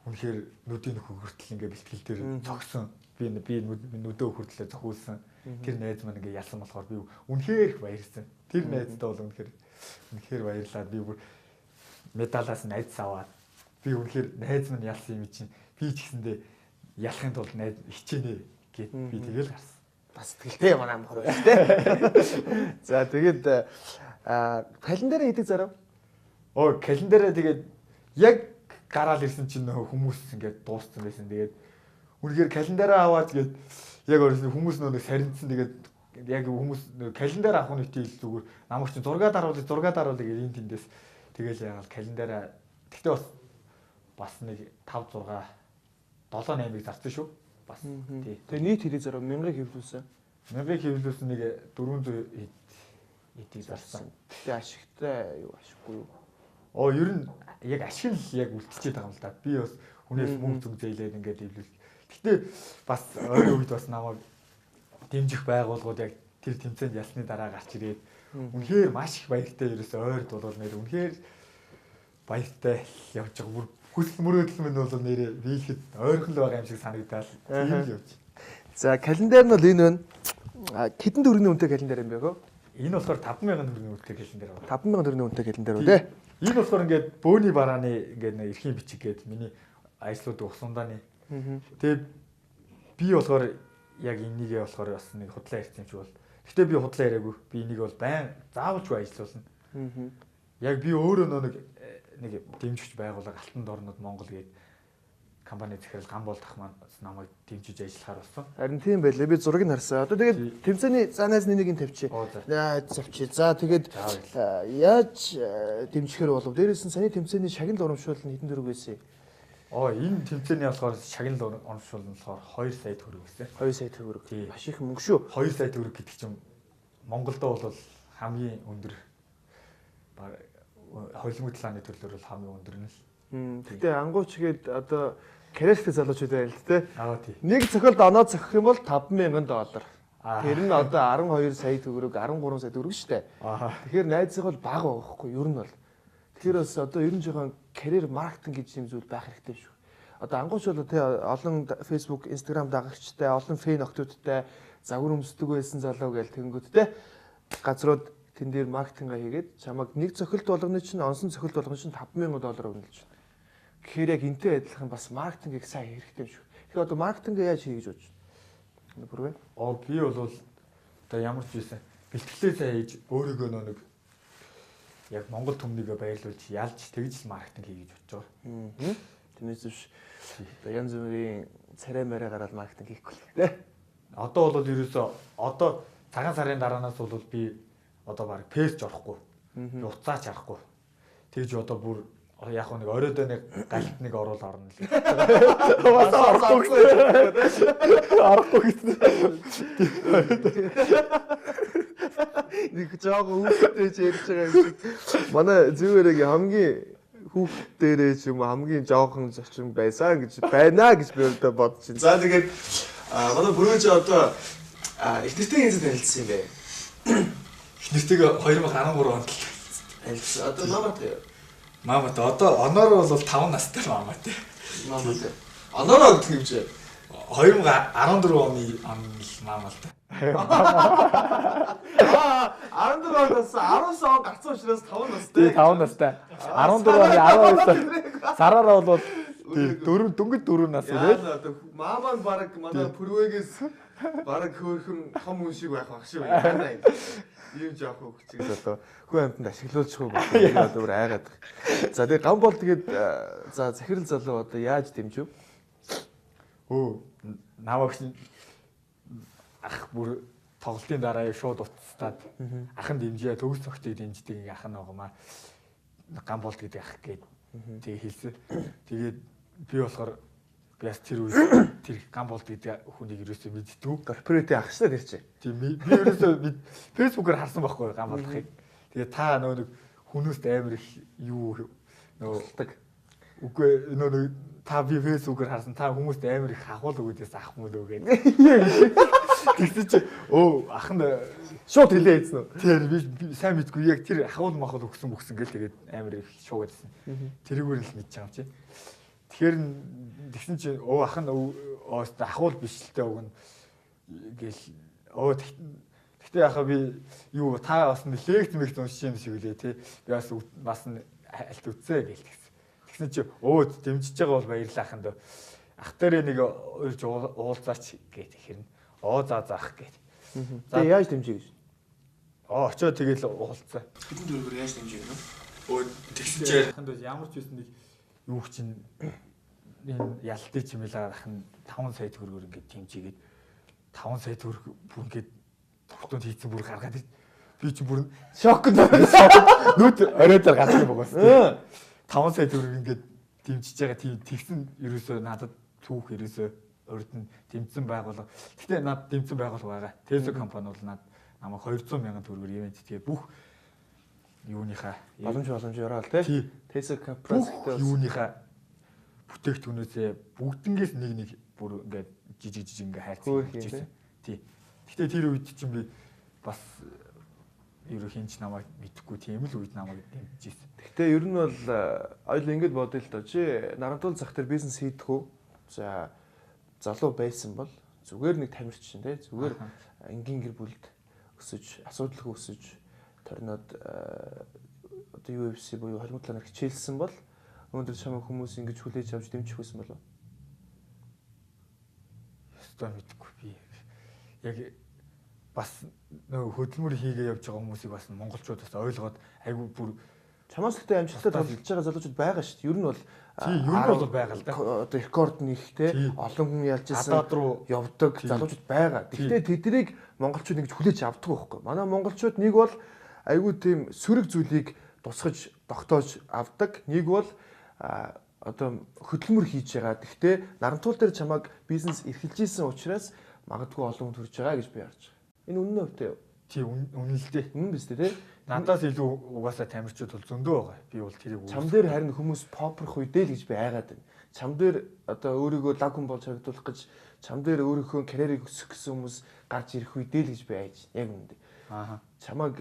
Speaker 2: үнэхээр нүдийн нөхөр хүртэл ингээ бэлтгэл дээр зогсон. Би нүдөө хүртлээ зохиулсан. Тэр найз маань ингээ ялсан болохоор би үнэхээр их баярлсан. Тэр найздаа бол үнэхээр баярлаад би бүр медалаас найз аваад би үнэхээр найз маань ялсан юм чинь Би ч гэсэндээ ялахын тулд найз хичээнэ гэд би тэгэл гарсан.
Speaker 1: Бас сэтгэлтэй манай мохор байна тий. За тэгээд календараа хэдэг зарав?
Speaker 2: Оо календараа тэгээд яг гараал ирсэн чинь нөх хүмүүс ингээд дууссан байсан. Тэгээд үнэхээр календараа аваад тэгээд яг орсон хүмүүс нөө сарнидсан. Тэгээд яг хүмүүс календар авах нь үгүй зүгээр намайг чинь зураг даруулъя зураг даруулъя гэж энэ тэндээс тэгэл яагаал календараа. Тэгтээ бас нэг 5 6 7 8-ыг зарсан шүү. Бас тий.
Speaker 1: Тэгээ нийт хэрэг зарав 1000-ыг хэвлүүлсэн.
Speaker 2: 1000-ыг хэвлүүлсэн нэг 400 эдийг зарсан.
Speaker 1: Тэгтээ ашигтай юу ашиггүй юу?
Speaker 2: Оо ер нь яг ашиг нь яг үлдчихэд байгаа юм л да. Би бас хүнээс мөнгө зүг зээлээд ингээд хэвлүүл. Тэгтээ бас ойрын үед бас намайг дэмжих байгууллагууд яг тэр тэмцээнд ялсны дараа гарч ирээд үнэхээр маш их баяртай ерөөсөө ойрд бол нэр үнэхээр баяртай явж байгаа. Бүр хүсэл мөрөөдөл минь бол нэрээ биелэхэд ойрхон л байгаа юм шиг санагдал. Тийм л явж.
Speaker 1: За календар нь бол энэ байна. Хэдэн төгрөгийн үнэтэй календар юм бэ хөө?
Speaker 2: Энэ болохоор 5000 төгрөгийн үнэтэй календар байна.
Speaker 1: 5000 төгрөгийн үнэтэй календар үү те?
Speaker 2: Энэ болохоор ингээд бөөний барааны ингээд нэг эрхийн бичиг гээд миний ажлууд усундааны. Тэгээд би болохоор яг энийгээ болохоор бас нэг худлаа ярьсан юм шиг бол. Гэтэ би худлаа яриаггүй. Би энийг бол байн заавалжгүй ажиллуулна. Яг би өөрөө нэг дэмжигч байгууллага Алтан дорнод Монгол гээд компани захирал Гамболд ах маань намайг дэмжиж ажиллахаар болсон.
Speaker 1: Харин тийм байлээ. Би зургийг нь харсан. Одоо тэгээд тэмцээний за найз нэг нь тавьчих. Тавьчих. За тэгээд яаж дэмжихээр болов? Дээрээс нь саяны тэмцээний шагнал урамшуул нь хэдэн төгрөг байсан юм?
Speaker 2: Оо энэ тэмцээний болохоор шагнал урамшуул нь болохоор 2 сая төгрөг байсан.
Speaker 1: 2 сая төгрөг. Маш их мөнгө шүү.
Speaker 2: 2 сая төгрөг гэдэг чинь Монголдо бол хамгийн өндөр холимог талааны төрлөөр бол хамгийн өндөр нь л.
Speaker 1: Гэтэ ангууч гээд одоо карьертэй залуучууд байна л тэ.
Speaker 2: Аа тий.
Speaker 1: Нэг цохилд оноо цохих юм бол $5000. Тэр нь одоо 12 сая төгрөг, 13 сая төгрөг шүү дээ. Тэгэхээр найзыг бол бага байгаа хгүй ер нь бол. Тэгэхээр бас одоо ер нь жоохон карьер маркетинг гэж юм зүйл байх хэрэгтэй шүү. Одоо ангууч бол тэ олон Facebook, Instagram дагагчтай, олон фэн охтуудтай загвар өмсдөг байсан залуу гээл тэнгүүд тэ газрууд тэн дээр маркетингаа хийгээд чамайг нэг цохилт болгоны чинь онсон цохилт болгоны чинь $5000 өгнө гэж байна. Тэгэхээр яг энтэй адилхан бас маркетингийг сайн хийх хэрэгтэй юм шиг. Тэгэхээр одоо маркетингээ яаж хийх гэж бодож байна? Бүрвэ.
Speaker 2: Оо би бол одоо ямар ч байсан бэлтгэлээ сайн хийж өөрийгөө нэг яг Монгол түмнийгээ баярлуулж ялж тэгж л маркетинг хий гэж бодож байгаа.
Speaker 1: Тэрнээс биш одоо янз бүрийн царай мараа гараад маркетинг хийхгүй л дээ.
Speaker 2: Одоо бол ерөөсөө одоо цагаан сарын дараанаас бол би одоо баг пэйж орохгүй. Би уцаач харахгүй. Тэгж одоо бүр яг нэг оройдоо нэг галт нэг оруул орно л. Бас орохгүй гэсэн. Орохгүй гэсэн.
Speaker 1: Нэг жоохон хүүхдтэй ч ярьж байгаа юм шиг. Манай зүгээрээ хамгийн хүүхд дээрээ ч юм уу хамгийн жоохон зочин байсан гэж байна гэж би өөртөө бодож байна. За тэгээд манай бүрөөж одоо их нэртэй хязгаар танилцсан юм бэ?
Speaker 2: Их нэртэйг 2013 онд
Speaker 1: танилцсан. Одоо мааматай.
Speaker 2: Мааматай. Одоо оноор бол 5 настай мааматай.
Speaker 1: Мааматай. Оноор гэдэг юм чи.
Speaker 2: 2014 оны он л маамаа л та.
Speaker 1: Аа 14 оноос 19 он гарсан учраас 5 настай.
Speaker 2: Тий 5 настай. 14 оны 12 сар сараараа бол тий дөнгөж 4 нас
Speaker 1: ирээд. Маамаа нь баг манай пүрвэгээс бараг хөөрхөн том хүн шиг байх баг шүү. Яана юм. Ийм жоох хөвчгээс одоо хүн амьтанд ашиглуулчих уу гэх одоо бүр айгаад. За тэгээ гам бол тэгээд за захирал залуу одоо яаж дэмжив?
Speaker 2: Өө намайг ах бүр тоглолтын дараа шууд уцтаад ах нь дэмжээ төгс цогтыг дэмждэг ингээ ах нь байгаамаа гам болт гэдэг ах гээд тэгээ хэлсэн. Тэгээд би болохоор би бас тэр үед тэр гам болт гэдэг хүнийг ерөөсөө мэддэггүй.
Speaker 1: Корпоратийн ах шүү дээ тэр чинь.
Speaker 2: Тийм би ерөөсөө фэйсбүүкээр харсан байхгүй гам болтохыг. Тэгээд та нөгөө нэг хүмүүст амар их юу нөгөө тулдаг. Үгүй нөгөө нэг та би фэйсбүүкээр харсан та хүмүүст амар их хахуул өгөөдөөс ах мөн үү гэдэг. Тэгсэн чи өө ах нь
Speaker 1: шууд хэлээ хийсэн үү?
Speaker 2: Тэр би сайн мэдгүй яг тэр хахуул махуул өгсөн мөксөн гэл тэгээд амар их шуугаадсэн. Тэрүүгээр л мэдж байгаа юм чи. Тэгэхээр тэгсэн чи өө ах нь ахуул биш л дээ уг нь гэл өө тэгтээ яхаа би юу та бас лекц мэгц уншиж юм шиг үлээ тий. Би бас бас альт үтсэ гэл тэгсэн. Тэгсэн чи өө дэмжиж байгаа бол баярлалаа аханд. Ах дээрээ нэг урьж уулзаач гэт хэрнэ. Оо за заах гэт.
Speaker 1: Тэгээ яаж дэмжиж гэж?
Speaker 2: Очоод тэгэл уулзсан.
Speaker 1: Хэдэн төгрөгөөр яаж дэмжиж гэнэ?
Speaker 2: Өө тэгсэн чинь ахын дөө ямар ч байсан нэг юу чинь энэ ялтыг чимээлээ ах нь 5 сая төгрөгөөр ингээд дэмжигээд 5 сая төгрөг бүр ингээд туртуунд хийцэн бүр гаргаад би чи бүр
Speaker 1: шок
Speaker 2: нүд орой дээр гарч байгаа бас. 5 сая төгрөг ингээд дэмжиж байгаа тийм тэгсэн ерөөсөө надад түүх ерөөсөө урд нь дэмжсэн байгууллага. Гэтэ надад дэмжсэн байгууллага байгаа. Tesla компани бол над намайг 200 мянган төгрөгөөр ивент тэгээ бүх юуныхаа
Speaker 1: боломж ороод тий. Tesla компани
Speaker 2: юуныхаа бүтээгдэхүүнээсээ бүгднгээс нэг нэг бүр ингээд жижиг жижиг ингээд хайрцаг хийжсэн. Тий. Гэтэ тэр үед чинь би бас ерөө хинч намайг мэдэхгүй тийм л үед намайг дэмжижсэн.
Speaker 1: Гэтэ ер нь бол ойл ингэж бодъё л доо. Чи Нарантуул зах дээр бизнес хийдэх үү? За залуу байсан бол зүгээр нэг тамирч чинь тий. Зүгээр энгийн гэр бүлд өсөж, асуудалгүй өсөж торнод одоо UFC буюу 27 талаар хичээлсэн бол өнөөдөр чамайг хүмүүс ингэж хүлээж авч дэмжих байсан болов уу?
Speaker 2: Ёстой мэдэхгүй би. Яг бас нөгөө хөдөлмөр хийгээ явж байгаа хүмүүсийг бас монголчууд бас ойлгоод айгүй бүр
Speaker 1: чамаас гэхдээ амжилттай толж байгаа залуучууд байгаа шүү дээ. Ер нь бол
Speaker 2: тий, ер нь бол байгаа л да.
Speaker 1: Одоо рекорд нэгтэй олон хүн ялж исэн явдаг залуучууд байгаа. Гэхдээ тэднийг монголчууд ингэж хүлээж авдаг байхгүй. Манай монголчууд нэг бол айгүй тийм сөрөг зүйлийг тусгаж тогтоож авдаг. Нэг бол одоо хөдөлмөр хийж байгаа. Гэхдээ Нарантуул дээр чамайг бизнес эрхэлж исэн учраас магадгүй олон хүн төрж байгаа гэж би харж байгаа. Энэ үнэн өвтэй юу?
Speaker 2: Тий, үнэн л дээ.
Speaker 1: Үнэн биз дээ, тий?
Speaker 2: Надаас илүү угаасаа тамирчид бол зөндөө байгаа. Би бол тэрийг
Speaker 1: чам дээр харин хүмүүс попрох үедээ л гэж би айгаад байна. Чам дээр одоо өөрийгөө лаг хүн болж харагдуулах гэж чам дээр өөрийнхөө карьерийг өсгөх гэсэн хүмүүс гарч ирэх үедээ л гэж би айж. Яг үнэндээ.
Speaker 2: Аа.
Speaker 1: Чамайг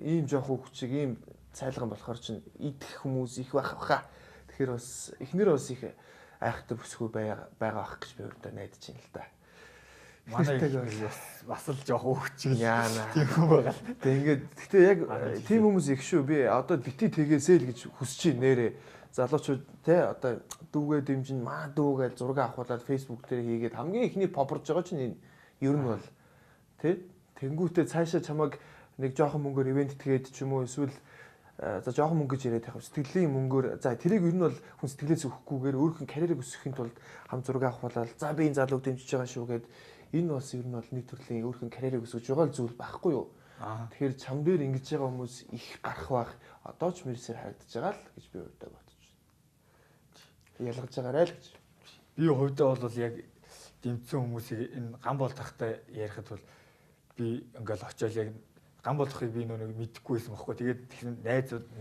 Speaker 1: ийм жоох хүчиг ийм цайлган болохоор чинь идэх хүмүүс их байх баха. Тэгэхээр бас эхнэр бас их айхтар бүсгүй байгаа байх гэж би өөртөө найдаж байна л да.
Speaker 2: Манай бас л жоох өгч
Speaker 1: яана.
Speaker 2: Тийм хүн байгаа.
Speaker 1: Тэг ингээд гэхдээ яг тийм хүмүүс их шүү. Би одоо бити тэгээсэй л гэж хүсэж байна нэрээ. Залуучууд те одоо дүүгээ дэмжин маа дүүгээл зураг авахуулаад Facebook дээр хийгээд хамгийн ихний попорж байгаа чинь энэ ер нь бол те тэнгүүтээ цаашаа чамайг нэг жоохон мөнгөөр ивент тгээд ч юм уу эсвэл за жоохон мөнгө гэж яриад байх. Сэтгэлийн мөнгөөр за тэрийг ер нь бол хүн сэтгэлээс өгөхгүйгээр өөрийнх нь карьерийг өсгөхийн тулд хам зураг авахуулаад за би энэ залууг дэмжиж байгаа шүү гэд энэ бас ер нь бол нэг төрлийн өөрийнх нь карьерийг өсгөж байгаа зүйл байхгүй юу? Тэгэхээр чам дээр ингэж байгаа хүмүүс их гарах байх. Одоо ч мэрсээр харагдаж байгаа л гэж би хувьдаа бодож байна. Ялгаж байгаарай л гэж.
Speaker 2: Би хувьдаа бол яг дэмжсэн хүмүүсийг энэ гам бол тахтай ярихад бол би ингээл очиод яг гам болохыг би нэг мэдэхгүй байсан байхгүй. Тэгээд тэгсэн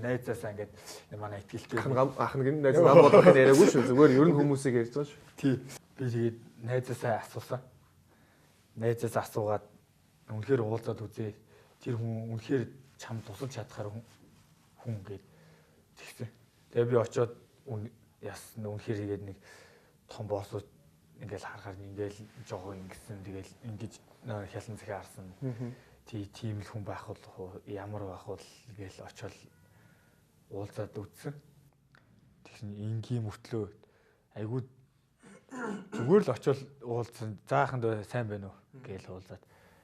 Speaker 2: найзаасаа ингээд манай итгэлтэй
Speaker 1: ах нэг найз гам болохыг яриаггүй шүү. Зүгээр ер нь хүмүүсийг ярьж байгаа шүү.
Speaker 2: Тий. Би тэгээд найзаасаа асуусан. Найзаасаа асуугаад үнэхээр уулзаад үзээ. Тэр хүн үнэхээр чам тусалж чадхаар хүн гээд тэгсэн. Тэгээ би очиод яасан үнэхээр хийгээд нэг том боссууд ингээл харахаар ингээл жоохон ингэсэн тэгэл ингэж хялан захиа харсан. Тийм л хүн байх бол ямар байх бол гээл очиод уулзаад үзсэн. Тэгсэн энгийн мөртлөө айгуу зүгээр л очиод уулзсан. Зааханд сайн байна уу гээл уулзаад.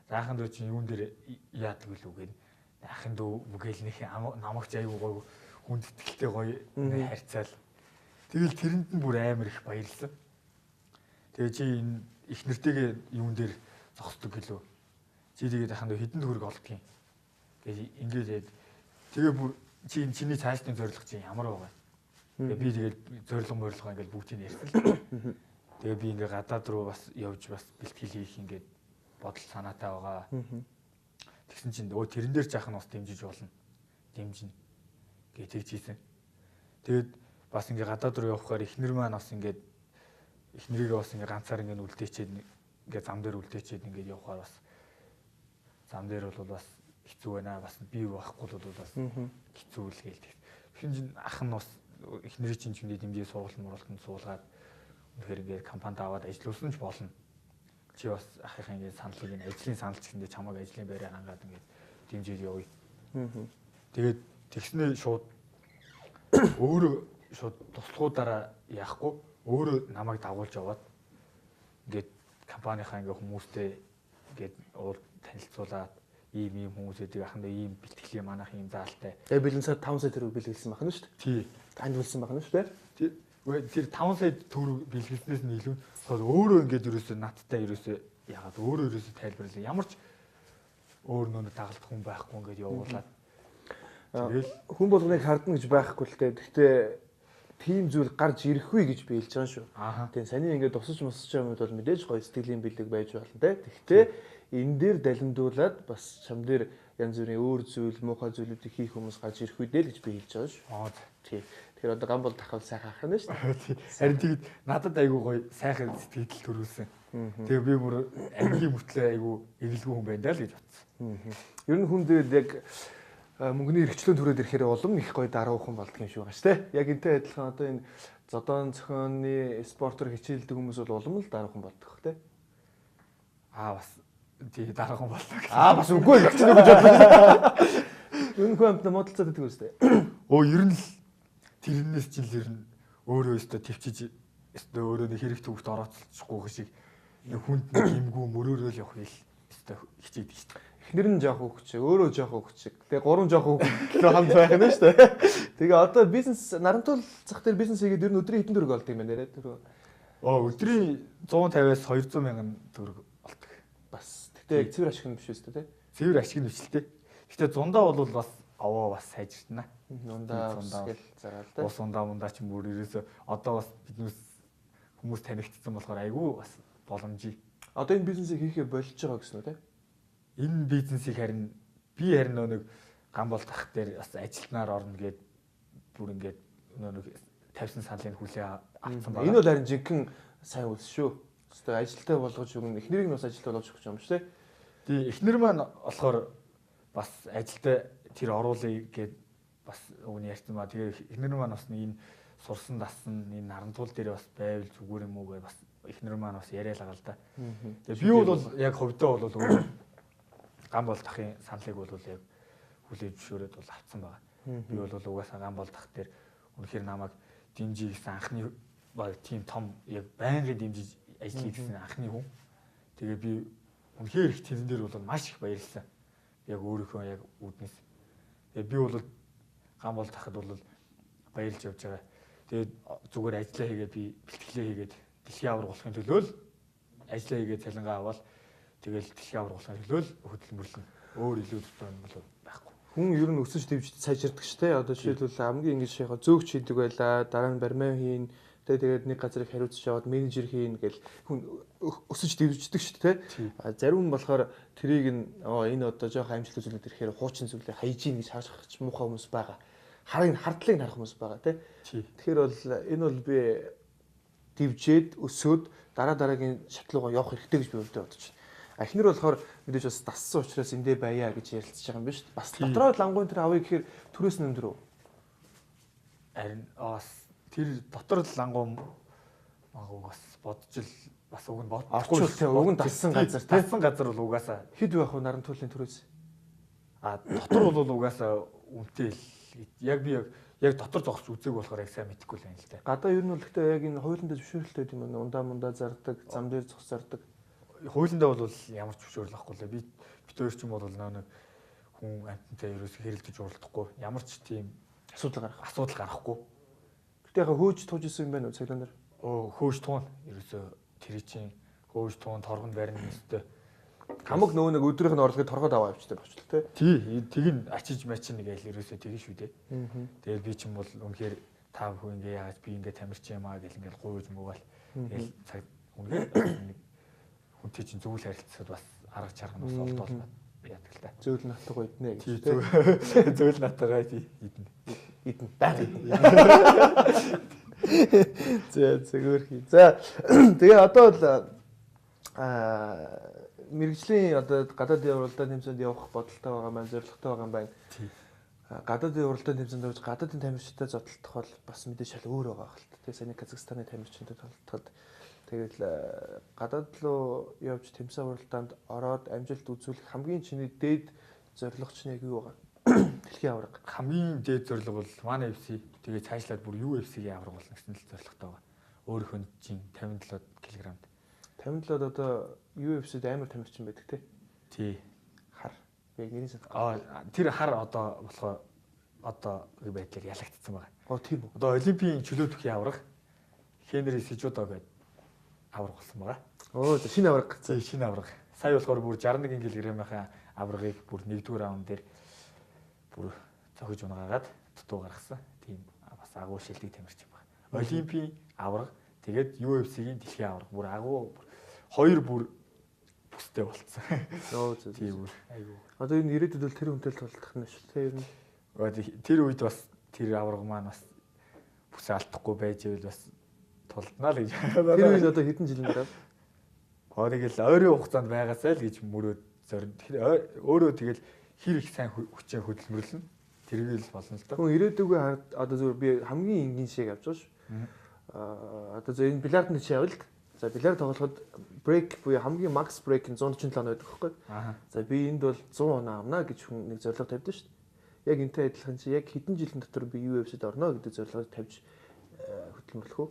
Speaker 2: Зааханд чинь юун дээр яадаг вэ гээл. Ахын дүү гээл нэг намагч айгуу гоё хүнд итгэлтэй гоё харьцаал. Тэгэл тэрэнд нь бүр амар их баярлсан. Тэгээ чи энэ их нэртэйгээ юун дээр зогсдог гэлөө. Чи тэгээд ахын дүү хэдэн төгрөг олдгийн. Тэгээ ингээд тэгээ бүр чи энэ чиний цаашдын зорилго чи ямар байгаа юм. Тэгээ би тэгээд зорилго морилгоо ингээд бүгдийг ярьсан л. Тэгээ би ингээд гадаад руу бас явж бас бэлтгэл хийх ингээд бодол санаатай байгаа. Тэгсэн чинь өө тэрэн дээр жаах нь бас дэмжиж болно. Дэмжинэ гэж тэгж хийсэн. Тэгээд бас ингээд гадаад руу явхаар эхнэр маань бас ингээд эхнэрийгээ бас ингээд ганцаар ингээд үлдээчээд ингээд зам дээр үлдээчээд ингээд явхаар бас зам дээр бол бас хэцүү байна. Бас би байхгүй бол бас хэцүү л гээл тэгсэн. Тэгсэн чинь ах нь бас эхнэрийн чинь чимдээ дэмжээ сургууль муралтанд суулгаад үнэхээр ингээд компанид аваад ажиллуулсан ч болно. Чи бас ахынхаа ингээд саналыг энэ ажлын санал ч гэсэндээ чамайг ажлын байраа хангаад ингээд дэмжиж явъя. Тэгээд тэгснээ шууд өөрөө шууд туслахуудаараа яахгүй өөрөө намайг дагуулж яваад Ингээд компанийнхаа ингээ хүмүүстэй ингээд уул танилцуулаад ийм хүмүүс эдэг ахандаа ийм бэлтгэлийн манайх ийм заалтай.
Speaker 1: Тэгээ бэлэн сар 5 сая төгрөг бэлгэлсэн байна шүү дээ.
Speaker 2: Тий.
Speaker 1: Танд бэлсэн байна шүү дээ.
Speaker 2: Тий. Тэр 5 сая төгрөг бэлгэлснээс нь илүү өөрөө ингээд ерөөсөө надтай ерөөсөө ягаад өөрөө ерөөсөө тайлбарлаа. Ямар ч өөр нөө дагалдах хүн байхгүй ингээд явуулаад.
Speaker 1: Тэгэл хүн болгоныг хардна гэж байхгүй л дээ. Гэхдээ тийм зүйл гарч ирэхгүй гэж би хэлж байгаа шүү. Тэгээ саний ингээд тусаж мусаж байгаа юмуд бол мэдээж гоё сэтгэлийн бэлэг байж болно те. Гэхдээ энэ дээр далимдуулаад бас чам дээр янз бүрийн өөр зүйл, муухай зүйлүүдийг хийх хүмүүс гарч ирэх үү дээ л гэж би хэлж байгаа шүү. Тий. Тэгэхээр одоо гам бол дахвал сайхан ах нь шүү
Speaker 2: дээ. Харин тэгэд надад айгүй гоё сайхан сэтгэл төрүүлсэн. Тэгээ би бүр ангийн мөртлөө айгүй эгэлгүй хүн байна даа л гэж бодсон.
Speaker 1: Ер нь хүн дээр яг мөнгөний эрхчлөөнд хүрээд ирэхээр улам их гоё даруухан болдго юм шиг байгаа шүү дээ. Яг энтэй адилхан одоо энэ зодоон зохионы спортоор хичээлдэг хүмүүс бол улам л даруухан болдго те.
Speaker 2: Аа бас тий даруухан болдог.
Speaker 1: Аа бас үгүй гэж нэг гэж бодлоо. Ер нь хүн амтна модалцаад байдаг үстэй.
Speaker 2: Өө ер нь л тэрнээс чинь л ер нь өөрөө өстө төвчиж өстө өөрөө нэг хэрэг төвхт орооцолчихгүй шиг нэг хүнд нэг хэмгүү мөрөөрөө л явах хэл өстө хичээдэг шүү дээ.
Speaker 1: Эхнэр нь жоох хөвгч, өөрөө жоох хөвгч. Тэгээ гурван жоох хөвгч хамт байх нь шүү дээ. Тэгээ одоо бизнес Нарантуул зах дээр бизнес хийгээд ер нь өдрийн хэдэн төгрөг олдог юм бэ нэрээ түрүү?
Speaker 2: Өдрийн 150-аас 200 мянган төгрөг олдог.
Speaker 1: Бас. Гэтэ яг цэвэр ашиг нь биш үү те?
Speaker 2: Цэвэр ашиг нь биш л те. Гэтэ зундаа бол бас аваа бас сайжиртна.
Speaker 1: Ундаа гэл зараал те.
Speaker 2: Ус ундаа мундаа ч бүр ерөөсөө одоо бас биднээс хүмүүс танигдсан болохоор айгүй бас боломжий.
Speaker 1: Одоо энэ бизнесийг хийхээ болж байгаа гэсэн үү те?
Speaker 2: Энэ бизнесийг харин би харин нэг гам бол тах дээр бас ажилтнаар орно гээд бүр ингээд нэг тавьсан саналыг хүлээ авсан байна.
Speaker 1: Энэ бол харин жинхэнэ сайн үс шүү. Хэвээ ажилтаа болгож өгнө. Эхнэрийг нь бас ажилтаа болгож өгч юм шүү дээ.
Speaker 2: Тий, эхнэр маань болохоор бас ажилтаа тэр оруулъя гээд бас өгний ярьсан ба. Тэгээ эхнэр маань бас нэг энэ сурсан дассан энэ Нарантуул дээр бас байвал зүгээр юм уу гэж бас эхнэр маань бас яриа л байгаа л да. Тэгээ би бол яг хувьдаа бол өөрөө гам бол тахын саналыг бол яг хүлээж зөвшөөрөөд бол авцсан байгаа. Би бол угаасаа гам бол тах дээр үнэхээр намайг дэмжиж гэсэн анхны баг тийм том яг байнгын дэмжиж ажил хийсэн анхны хүн. Тэгээ би үнэхээр их тэрэн дээр бол маш их баярлсан. Яг өөрийнхөө яг үүднээс. Тэгээ би бол гам бол тахад бол баярлж явж байгаа. Тэгээд зүгээр ажиллаа хийгээд би бэлтгэлээ хийгээд дэлхийн аварга болохын төлөө л ажиллаа хийгээд цалингаа аваад тэгэл дэлхийн аварга болохын төлөө л хөдөлмөрлөн. Өөр илүү дутуу юм бол байхгүй.
Speaker 1: Хүн ер нь өсөж дэвжиж сайжирдаг шүү дээ. Одоо жишээлбэл хамгийн ингэж яхаа зөөгч хийдэг байла, дараа нь бармаа хийн, тэгээд нэг газрыг хариуцж яваад менежер хийн гэл хүн өсөж дэвждэг шүү дээ. Зарим нь болохоор тэрийг нь энэ одоо жоох амжилт үзүүлээд ирэхээр хуучин зүйлээ хайж ийн гэж харах ч муухай хүмүүс байгаа. Харыг хардлыг харах хүмүүс байгаа тий. Тэгэхээр бол энэ бол би дэвжээд өсөөд дараа дараагийн шатлуугаа явах хэрэгтэй гэж би өвдөө бодож байна. Эхнэр болохоор мэдээж бас дассан учраас эндээ байя гэж ярилцж байгаа юм биш. Бас дотроо лангуйн тэр авъя гэхээр түрээс нь өндөр үү?
Speaker 2: Харин бас тэр дотор лангуй магуу бас бодож л бас уг нь
Speaker 1: бодохгүй л тий уг нь дассан газар тий.
Speaker 2: Дассан газар бол угаасаа
Speaker 1: хэд байх вэ Нарантуулын түрээс?
Speaker 2: А дотор бол угаасаа үнэтэй л яг би яг дотор зогсож үзег болохоор яг сайн мэдэхгүй л байна л да.
Speaker 1: Гадаа ер нь бол гэхдээ яг энэ хуулиндаа зөвшөөрлөлтэй юм байна. Ундаа мундаа зардаг, зам дээр зогс зардаг.
Speaker 2: Хуулиндаа бол ямар ч зөвшөөрөл авахгүй лээ. Би бит хоёр ч юм бол нэг хүн амьтантай ерөөсө хэрэлдэж уралдахгүй. Ямар ч тийм асуудал гарахгүй.
Speaker 1: Гэтэ яг хөөж тууж исэн юм байна уу цалин дээр?
Speaker 2: Хөөж туун. Ерөөсө тэр чинь хөөж туун торгон барина өстө.
Speaker 1: Хамаг нөгөө нэг өдрийнх нь орлогыг торгоод аваа явчихдаг болчихлоо тий.
Speaker 2: Тий, тэг н ачиж мачин гээл ерөөсөө тэгэн шүү дээ. Тэгэл би чинь бол үнэхээр та бүхэн ингээ яаж би ингээ тамирч юм аа гэл ингээл гуйж муугаал. Тэгэл цаг үнэхээр нэг хүнтэй чинь зөвл харилцаад бас арга чарга нь бас олдоол яадаг л та.
Speaker 1: Зөөл натгаа иднэ гэж
Speaker 2: тий. Зөөл натгаа иднэ.
Speaker 1: Иднэ. Байг иднэ. За зөвөр хий. За тэгээ одоо бол мэргэжлийн одоо гадаадын уралдааны тэмцээнд явах бодолтой байгаа маань зорилготой байгаа юм байна. Гадаадын уралдааны тэмцээнд орж гадаадын тамирчидтай зодтолдох бол бас мэдээж шал өөр байгаа хэл та. Тэгээ саяны Казахстаны тамирчидтай толтоход тэгэл гадаад руу явж тэмцээн уралдаанд ороод амжилт үзүүлэх хамгийн чиний дээд зорилго чинь яг юу байгаа? Дэлхийн аварга.
Speaker 2: Хамгийн дээд зорилго бол манай FC. Тэгээ цаашлаад бүр UFC-ийн аварга болно гэсэн л зорилготой байгаа. Өөрийнхөө чинь 57 кг-д.
Speaker 1: 57-д одоо UFC-д амар тамирчин байдаг те.
Speaker 2: Тий.
Speaker 1: Хар. Би яг нэрийг санахгүй.
Speaker 2: Тэр хар одоо болохоор одоо байдлаар ялагдсан байгаа.
Speaker 1: Оо тийм үү.
Speaker 2: Одоо олимпийн чөлөө түвшний авраг Хенри Сижудо гэдэг авраг болсон байгаа.
Speaker 1: Оо за шинэ авраг
Speaker 2: гэсэн. Шинэ авраг. Сая болохоор бүр 61 кг-ийн аврагийг бүр 1-р раунд дээр бүр зохиж унгаагаад дутуу гаргасан. Тийм бас агуу шилдэг тамирчин байна. Олимпийн авраг тэгээд UFC-ийн дэлхийн авраг бүр агуу хоёр бүр бүстэй болцсон.
Speaker 1: Оо зөв.
Speaker 2: Тийм бүр айгуу.
Speaker 1: Одоо энэ ирээдүйд бол тэр хүнтэй л тулдах нь шүү дээ ер нь.
Speaker 2: Тэр үед бас тэр авраг маань бас бүсээ алдахгүй байж ивэл бас тулднаа л гэж.
Speaker 1: Тэр үед одоо хэдэн жилийн дараа?
Speaker 2: Тэгэл ойрын хугацаанд байгаасай л гэж мөрөөд зорино. Тэгэхээр өөрөө тэгэл хэр их сайн хүчээ хөдөлмөрлөнө. Тэрийг л болно л доо.
Speaker 1: Хүн ирээдүгөө одоо зүгээр би хамгийн энгийн жишээг авч байгаа шүү. Одоо зөв энэ бильярдны жишээ авъя л. За бильярд тоглоход break буюу хамгийн max break нь 147 оноо байдаг байхгүй. За би энд бол 100 оноо авна гэж хүн нэг зорилго тавьдаг шүү дээ. Яг энтэй адилхан чи яг хэдэн жилийн дотор би UFC-д орно гэдэг зорилгыг тавьж хөдөлмөрлөх үү?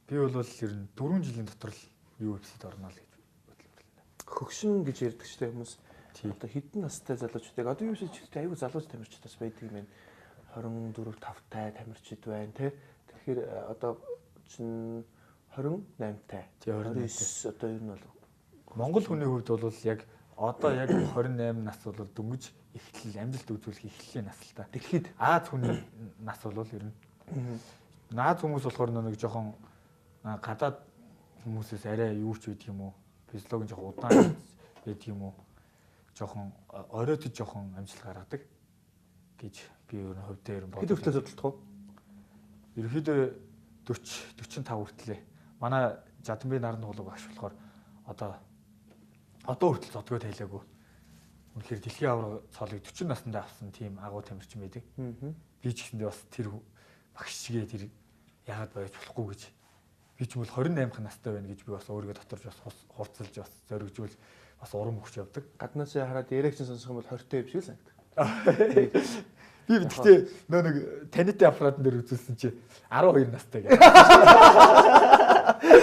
Speaker 2: Би бол ер нь 4 жилийн дотор л UFC-д орно л гэж хөдөлмөрлөнө.
Speaker 1: Хөгшин гэж ярьдаг шүү дээ хүмүүс. Одоо хэдэн настай залуучуудыг одоо UFC чигтээ аюу залууч тамирчид бас байдаг юм байна. 24 5-тай тамирчид байна те. Тэгэхээр одоо чин 28-тай. 29 одоо ер нь бол
Speaker 2: Монгол хүний хувьд бол яг одоо яг 28 нас бол дөнгөж эхлэл амжилт үзүүлэх эхлэлийн нас л та.
Speaker 1: Дэлхийд
Speaker 2: Аз хүний нас бол ер нь Наад хүмүүс болохоор нэг жоохон гадаад хүмүүсээс арай юу ч байдаг юм уу? Физиологи нь жоохон удаан байдаг юм уу? Жоохон оройтож жоохон амжилт гаргадаг гэж би ер нь хувьдаа ер нь
Speaker 1: боддог. Хэд хүртэл зодтолдох вэ?
Speaker 2: Ерөнхийдөө 40 45 хүртлээ. Манай Жаданби наран тулаг багш болохоор одоо хүртэл зодгоо тайлаагүй. Үнэхээр дэлхийн аварга цолыг 40 наснда авсан тийм агуу тамирчин байдаг. Би ч гэсэндээ бас тэр багш чигээ тэр яагаад байж болохгүй гэж би ч юм бол 28 настай байна гэж би бас өөрийгөө доторж бас хурцлж бас зоригжуул бас урам өгч явдаг.
Speaker 1: Гаднаас хараад яриаг чинь сонсох юм бол 20-тай юм шиг л санагдав.
Speaker 2: Би гэхдээ нөө нэг танитай аппаратан дээр үзүүлсэн чи 12 настай гэж.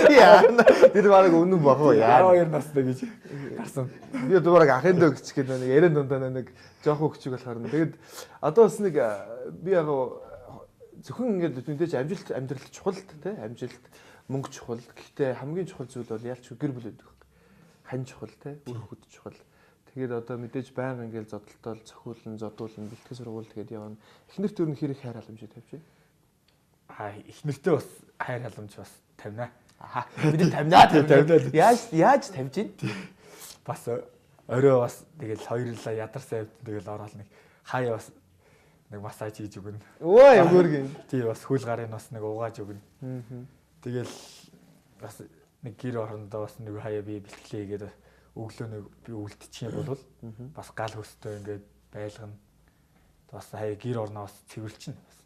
Speaker 1: Яа. Тэр бараг үнэн бах уу
Speaker 2: яа. 12 настай гэж гарсан.
Speaker 1: Би одоо бараг ахын дөө гэж гээд нэг яриан дундаа нэг жоохон хүчиг болохоор нь. Тэгэд одоо бас нэг би яг зөвхөн ингээд мэдээж амжилт амьдрал чухал тий амжилт мөнгө чухал. Гэхдээ хамгийн чухал зүйл бол ялч гэр бүл байдаг. Хань чухал тий үр хөвгөд чухал. Тэгээд одоо мэдээж байнга ингээл зодтолтол цохиулн зодуулн бэлтгэл сургууль тэгээд явна. Эхнэрт өөр нь хэрэг хайр халамжийг тавьж байна.
Speaker 2: Аа эхнэртээ бас хайр халамж бас тавина.
Speaker 1: Аха. Бид тавина. Яаж тавьж гин?
Speaker 2: Бас орой бас тэгэл хоёрлаа ядарсан явд тэгэл ороод нэг хаяа бас нэг массаж хийж өгнө.
Speaker 1: Өө өгөөргэн.
Speaker 2: Тий бас хөл гарын бас нэг угааж өгнө. Тэгэл бас нэг гэр орондоо бас нэг хаяа би бэлтгэлээ хийгээд өглөө нэг би үлдчих юм бол бас гал хөстөө ингээд байлгана. Бас хаяа гэр орноо бас цэвэрлчихнэ бас.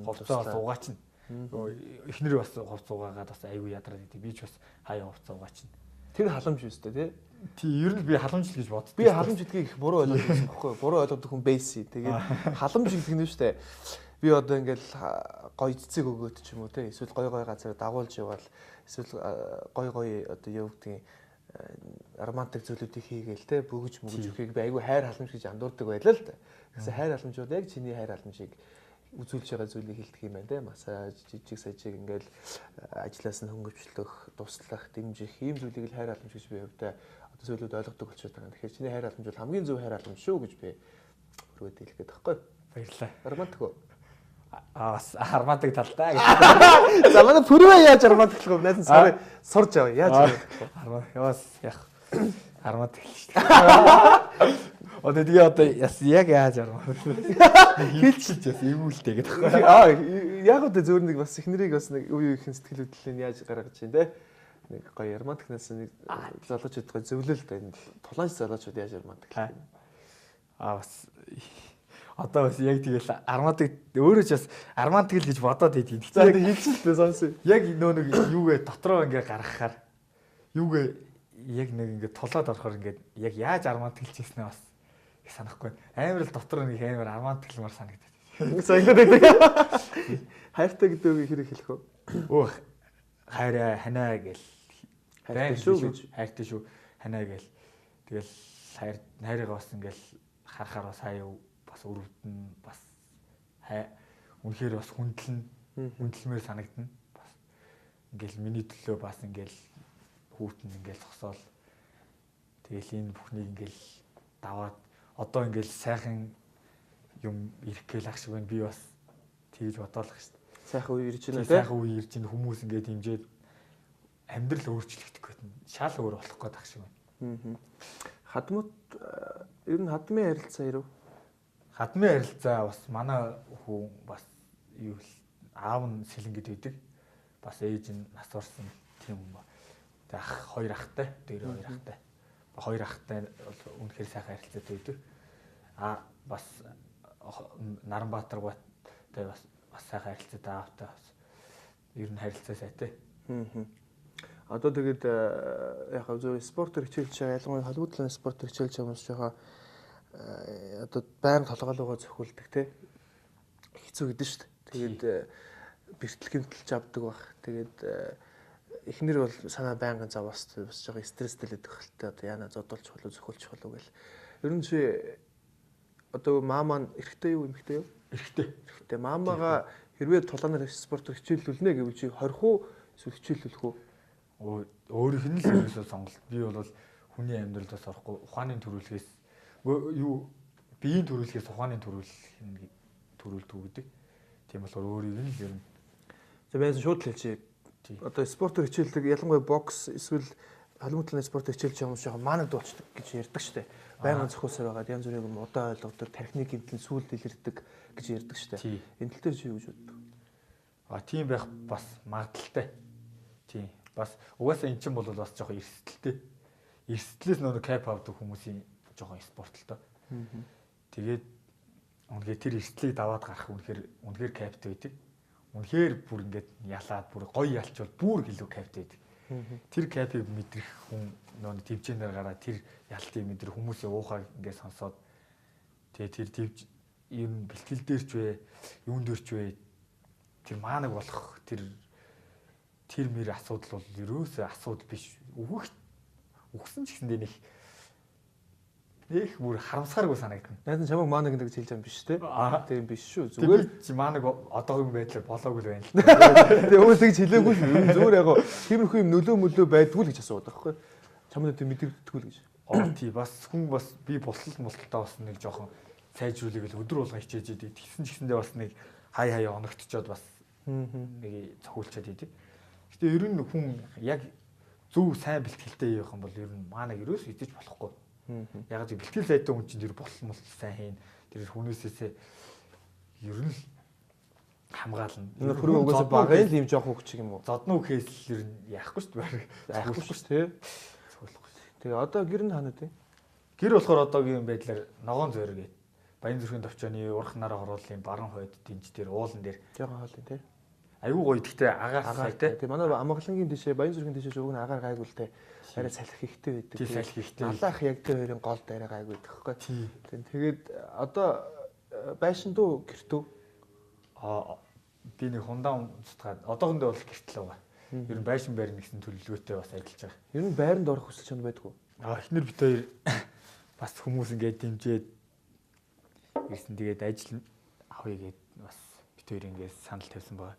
Speaker 2: Хувцас бас угаачна. Эхнэр бас хувцас угаагаад бас айгүй ядраад идэв. Би ч бас хаяа хувцас угаачна.
Speaker 1: Тэр халамж юу өстэй тий?
Speaker 2: Тий, ер нь би халамж л гэж боддог.
Speaker 1: Би халамж гэдгийг их буруу ойлгодог байсан байхгүй юу? Буруу ойлгодог хүн бейси. Тэгээд халамж гэдэг нь шүү дээ. Би одоо ингээл гоё цэцэг өгөөд ч юм уу тий? Эсвэл гоё гоё газар дагуулж явбал эсвэл гоё гоё одоо юу гэдгийг романтик зүйлүүдийг хийгээл те бөгөж мөгөж өгөхийг би айгүй хайр халамж гэж андуурдаг байлаа л да. Тэгсэн хайр халамж бол яг чиний хайр халамжийг үзүүлж байгаа зүйлийг хэлдэг юм байна те. Массаж, жижиг сажиг ингээл ажлаас нь хөнгөвчлөх, туслах, дэмжих ийм зүйлийг л хайр халамж гэж би хувьдаа одоо зүйлүүд ойлгодог болчиход байгаа. Тэгэхээр чиний хайр халамж бол хамгийн зөв хайр халамж шүү гэж би өргөд хэлэх гээд байхгүй.
Speaker 2: Баярлалаа.
Speaker 1: Романтик уу?
Speaker 2: Аа бас романтик талтай гэж.
Speaker 1: За манай пүрвэ яаж романтик болох вэ? Найз нь сурж аваа. Яаж романтик
Speaker 2: вэ? Яваас яг романтик л шүү дээ. Одоо тэгээ одоо яг яаж романтик хэлчихэж бас эвүүлтэй гэдэг байхгүй.
Speaker 1: Аа яг үгүй зөвөр нэг бас эхнэрийг бас нэг үе үеийн сэтгэл хөдлөлийг яаж гаргаж чинь те. Нэг гоё романтикнаас нэг залуучууд гоё зөвлөл дээ. Тулаанч залуучууд яаж романтик вэ?
Speaker 2: Аа бас одоо бас яг тэгэл романтик өөрөө ч бас романтик л гэж бодоод байдгийг.
Speaker 1: За тэг хэлсэн л дээ сонсъё.
Speaker 2: Яг нөө нэг юугээ дотроо ингээ гаргахаар юугээ яг нэг ингээ тулаад орохоор ингээ яг яаж романтиклж хийснээ бас их санахгүй. Амар л дотор нэг амар романтиклмар санагдаад.
Speaker 1: Санагдаад байдаг. Хайртай гэдэг үгийг хэрэг хэлэх үү?
Speaker 2: Өөх хайраа ханаа гэл.
Speaker 1: Хайртай шүү гэж.
Speaker 2: Хайртай шүү. Ханаа гээл. Тэгэл хайрыгаа бас ингээл харахаар бас хаяа бас өрөвдөн бас үнэхээр бас хүндлэн хүндлэмээр санагдана. Бас ингээл миний төлөө бас ингээл хүүтэн ингээл зогсоол. Тэгэл энэ бүхнийг ингээл даваад одоо ингээл сайхан юм ирэх гээл ах шиг байна. Би бас тэгж бодоолох шүү дээ.
Speaker 1: Сайхан үе ирж байна тийм.
Speaker 2: Сайхан үе ирж байна. Хүмүүс ингээд хэмжээд амьдрал өөрчлөгдөх гээд шал өөр болох гээд ах шиг байна.
Speaker 1: Хадмууд ер нь хадмын харилцаа ирв.
Speaker 2: Хадмын харилцаа бас манай хүн бас юу л аав нь сэлэн гэдэг байдаг. Бас ээж нь нас орсон тийм юм ба. Тэг ах хоёр ахтай, дээр хоёр ахтай. Хоёр ахтай бол үнэхээр сайхан харилцаатай байдаг. А бас Наранбаатар гуайтай бас сайхан харилцаатай аавтай бас ер нь харилцаа сайтай.
Speaker 1: Одоо тэгээд яг зөв спортоор хичээлж байгаа, ялангуяа холбоотой талын спортоор хичээлж байгаа хүмүүс жоохон одоо байнга толгойлоогоо зөхүүлдэг те хэцүү гэдэг шүү дээ. Тэгээд бэртэл гэмтэлж авдаг бах. Тэгээд эхнэр бол санаа байнгын зовоос бас жоохон стресстэй л байдаг хэлтэй. Одоо яана зодуулчих болов зөхүүлчих болов гэл. Ер нь чи одоо маамаа эрэгтэй юу эмэгтэй юу?
Speaker 2: Эрэгтэй.
Speaker 1: Эрэгтэй. Маамаага хэрвээ тулаанаар спортоор хичээллүүлнэ гэвэл чи хорих уу эсвэл хичээллүүлэх үү?
Speaker 2: Өөрийнх нь л ерөөсөө сонголт. Би бол хүний амьдралд бас орохгүй ухааны төрүүлгээс юу биеийн төрүүлгээс ухааны төрүүлэх төрүүлдэг гэдэг. Тийм болохоор өөрийг нь л ер нь.
Speaker 1: За байсан шууд л хэлчихье. Одоо спортоор хичээлдэг ялангуяа бокс эсвэл холбоотой талын спортоор хичээлж байгаа хүмүүс жоохон маанаг дуулчихдаг гэж ярьдаг штэ. Байнгын зохиосоор байгаад янз бүрийн юм удаа ойлгодог, тархины гэмтэл сүүлд илэрдэг гэж ярьдаг штэ. Энэ тал дээр чи юу гэж боддог?
Speaker 2: А тийм байх бас магадлалтай. Тийм. Бас угаасаа эн чинь бол бас жоохон эрсдэлтэй. Эрсдлээс нөгөө кап авдаг хүмүүсийн жоохон спорт л доо. Тэгээд үнэхээр тэр эрсдлийг даваад гарах үнэхээр каптай байдаг. Үнэхээр бүр ингээд ялаад бүр гоё ялчвал бүр илүү каптай байдаг. Тэр капыг мэдрэх хүн нөгөө төвчэнээр гараад тэр ялтыг мэдрэх хүмүүсийн уухайг ингээд сонсоод тэгээд тэр төвч ер нь бэлтгэл дээр ч вэ, юун дээр ч вэ тэр маанаг болох тэр мэр асуудал бол ерөөсөө асуудал биш. Үхсэн ч гэсэндээ нэг бүр харамсахааргүй санагдана.
Speaker 1: Найз нь чамайг маанаг гэж хэлж байгаа юм биш те? Тийм биш шүү. Зүгээр
Speaker 2: чи маанаг одоогийн байдлаар болоогүй л байна л.
Speaker 1: Тэгээ өөрөө тэгж хэлээгүй шүү. Зүгээр яг тиймэрхүү юм нөлөө мөлөө байдгүй л гэж асуудаг байхгүй. Чамд тийм мэдэгддэггүй л гэж.
Speaker 2: Тий бас хүн бас би болтол бас нэг жоохон сайжруулыг л өдөр болгон хичээж идэг. Тэгсэн ч гэсэндээ бас нэг хай хай оногдчоод бас нэг цохиулчаад идэг. Гэтэ ер нь хүн яг зөв сайн бэлтгэлтэй явах юм бол ер нь маанаг ерөөс идэж болохгүй. Яг зөв бэлтгэл сайтай хүн чинь тэр болол сайн хийн. Тэр хүнээсээ ер нь хамгаална.
Speaker 1: Хөрөө угаасаа багын л юм жоох хөгч юм уу?
Speaker 2: Зодно үхээс л ер нь яахгүй шүү дээ.
Speaker 1: Яахгүй шүү дээ.
Speaker 2: Цохиулахгүй.
Speaker 1: Тэгээ одоо гэр нь хаана вэ?
Speaker 2: Гэр болохоор одоогийн байдлаар ногоон зөөр гээд Баян зүрхийн товчооны урах нараа хорооллын баруун хойд дэнж дээр уулан дээр.
Speaker 1: Жохон хоол тий.
Speaker 2: Айгуу гоё гэхдээ агаар сайтай.
Speaker 1: Тий манай Амгалангийн тийшээ Баян зүрхийн тийшээ уг нь агаар гайгүй л те. Арай салхи ихтэй байдаг.
Speaker 2: Тий салхи ихтэй.
Speaker 1: Алаах яг тэр хоёрын гол арай гайгүй байдаг байхгүй. Тий. Тэгээд одоо байшин дүү гэртүү?
Speaker 2: Аа би нэг хундаан цутгаад одоохондоо бол гэртэл байгаа. Ер нь байшин барина гэсэн төлөвлөгөөтэй бас ажиллаж байгаа.
Speaker 1: Ер нь байранд орох хүсэл чамд байдгүй.
Speaker 2: Аа эхнэр бит хоёр бас хүмүүс ингээд дэмжээд ирсэн. Тэгээд ажил авъя гээд бас бит хоёр ингээд санал тавьсан байгаа.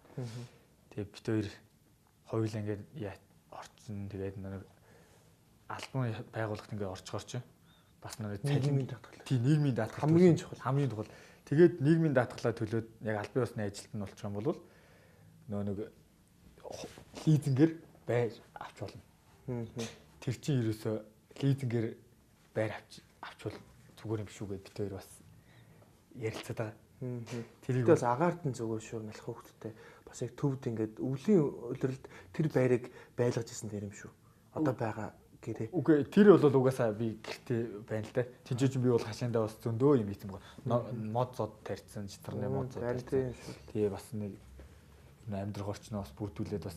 Speaker 2: Тэгээд бит хоёр хоёулаа ингээд орцсон. Тэгээд нэг албан байгууллагт ингээд орчгоор чинь бас нэг
Speaker 1: нийгмийн даатгал.
Speaker 2: Тийм нийгмийн даатгал
Speaker 1: хамгийн чухал.
Speaker 2: Хамгийн чухал. Тэгээд нийгмийн даатгалаа төлөөд яг албан ёсны ажилт нь болчих юм бол нөө нэг лизингээр байр авч болно. Тэр чинь ерөөсөө лизингээр байр авчвал зүгээр юм шүү гэд бит хоёр бас ярилцаад байгаа.
Speaker 1: Тэрийг бас агаарт нь зүгээр шүү налах хүүхдтэй. Бас яг төвд ингээд өвлийн улиралд тэр байрыг байлгаж исэн тэр юм шүү. Одоо байгаа гэрээ.
Speaker 2: Үгүй тэр бол угаасаа би гэртээ байна л да. Тинчээ чинь би бол хашаандаа бас зөндөө юм хийсэн байгаа. Мод зод тарьсан, читарны мод зод тарьсан. Тэгээ бас нэг амьдрах орчноо бас бүрдүүлээд бас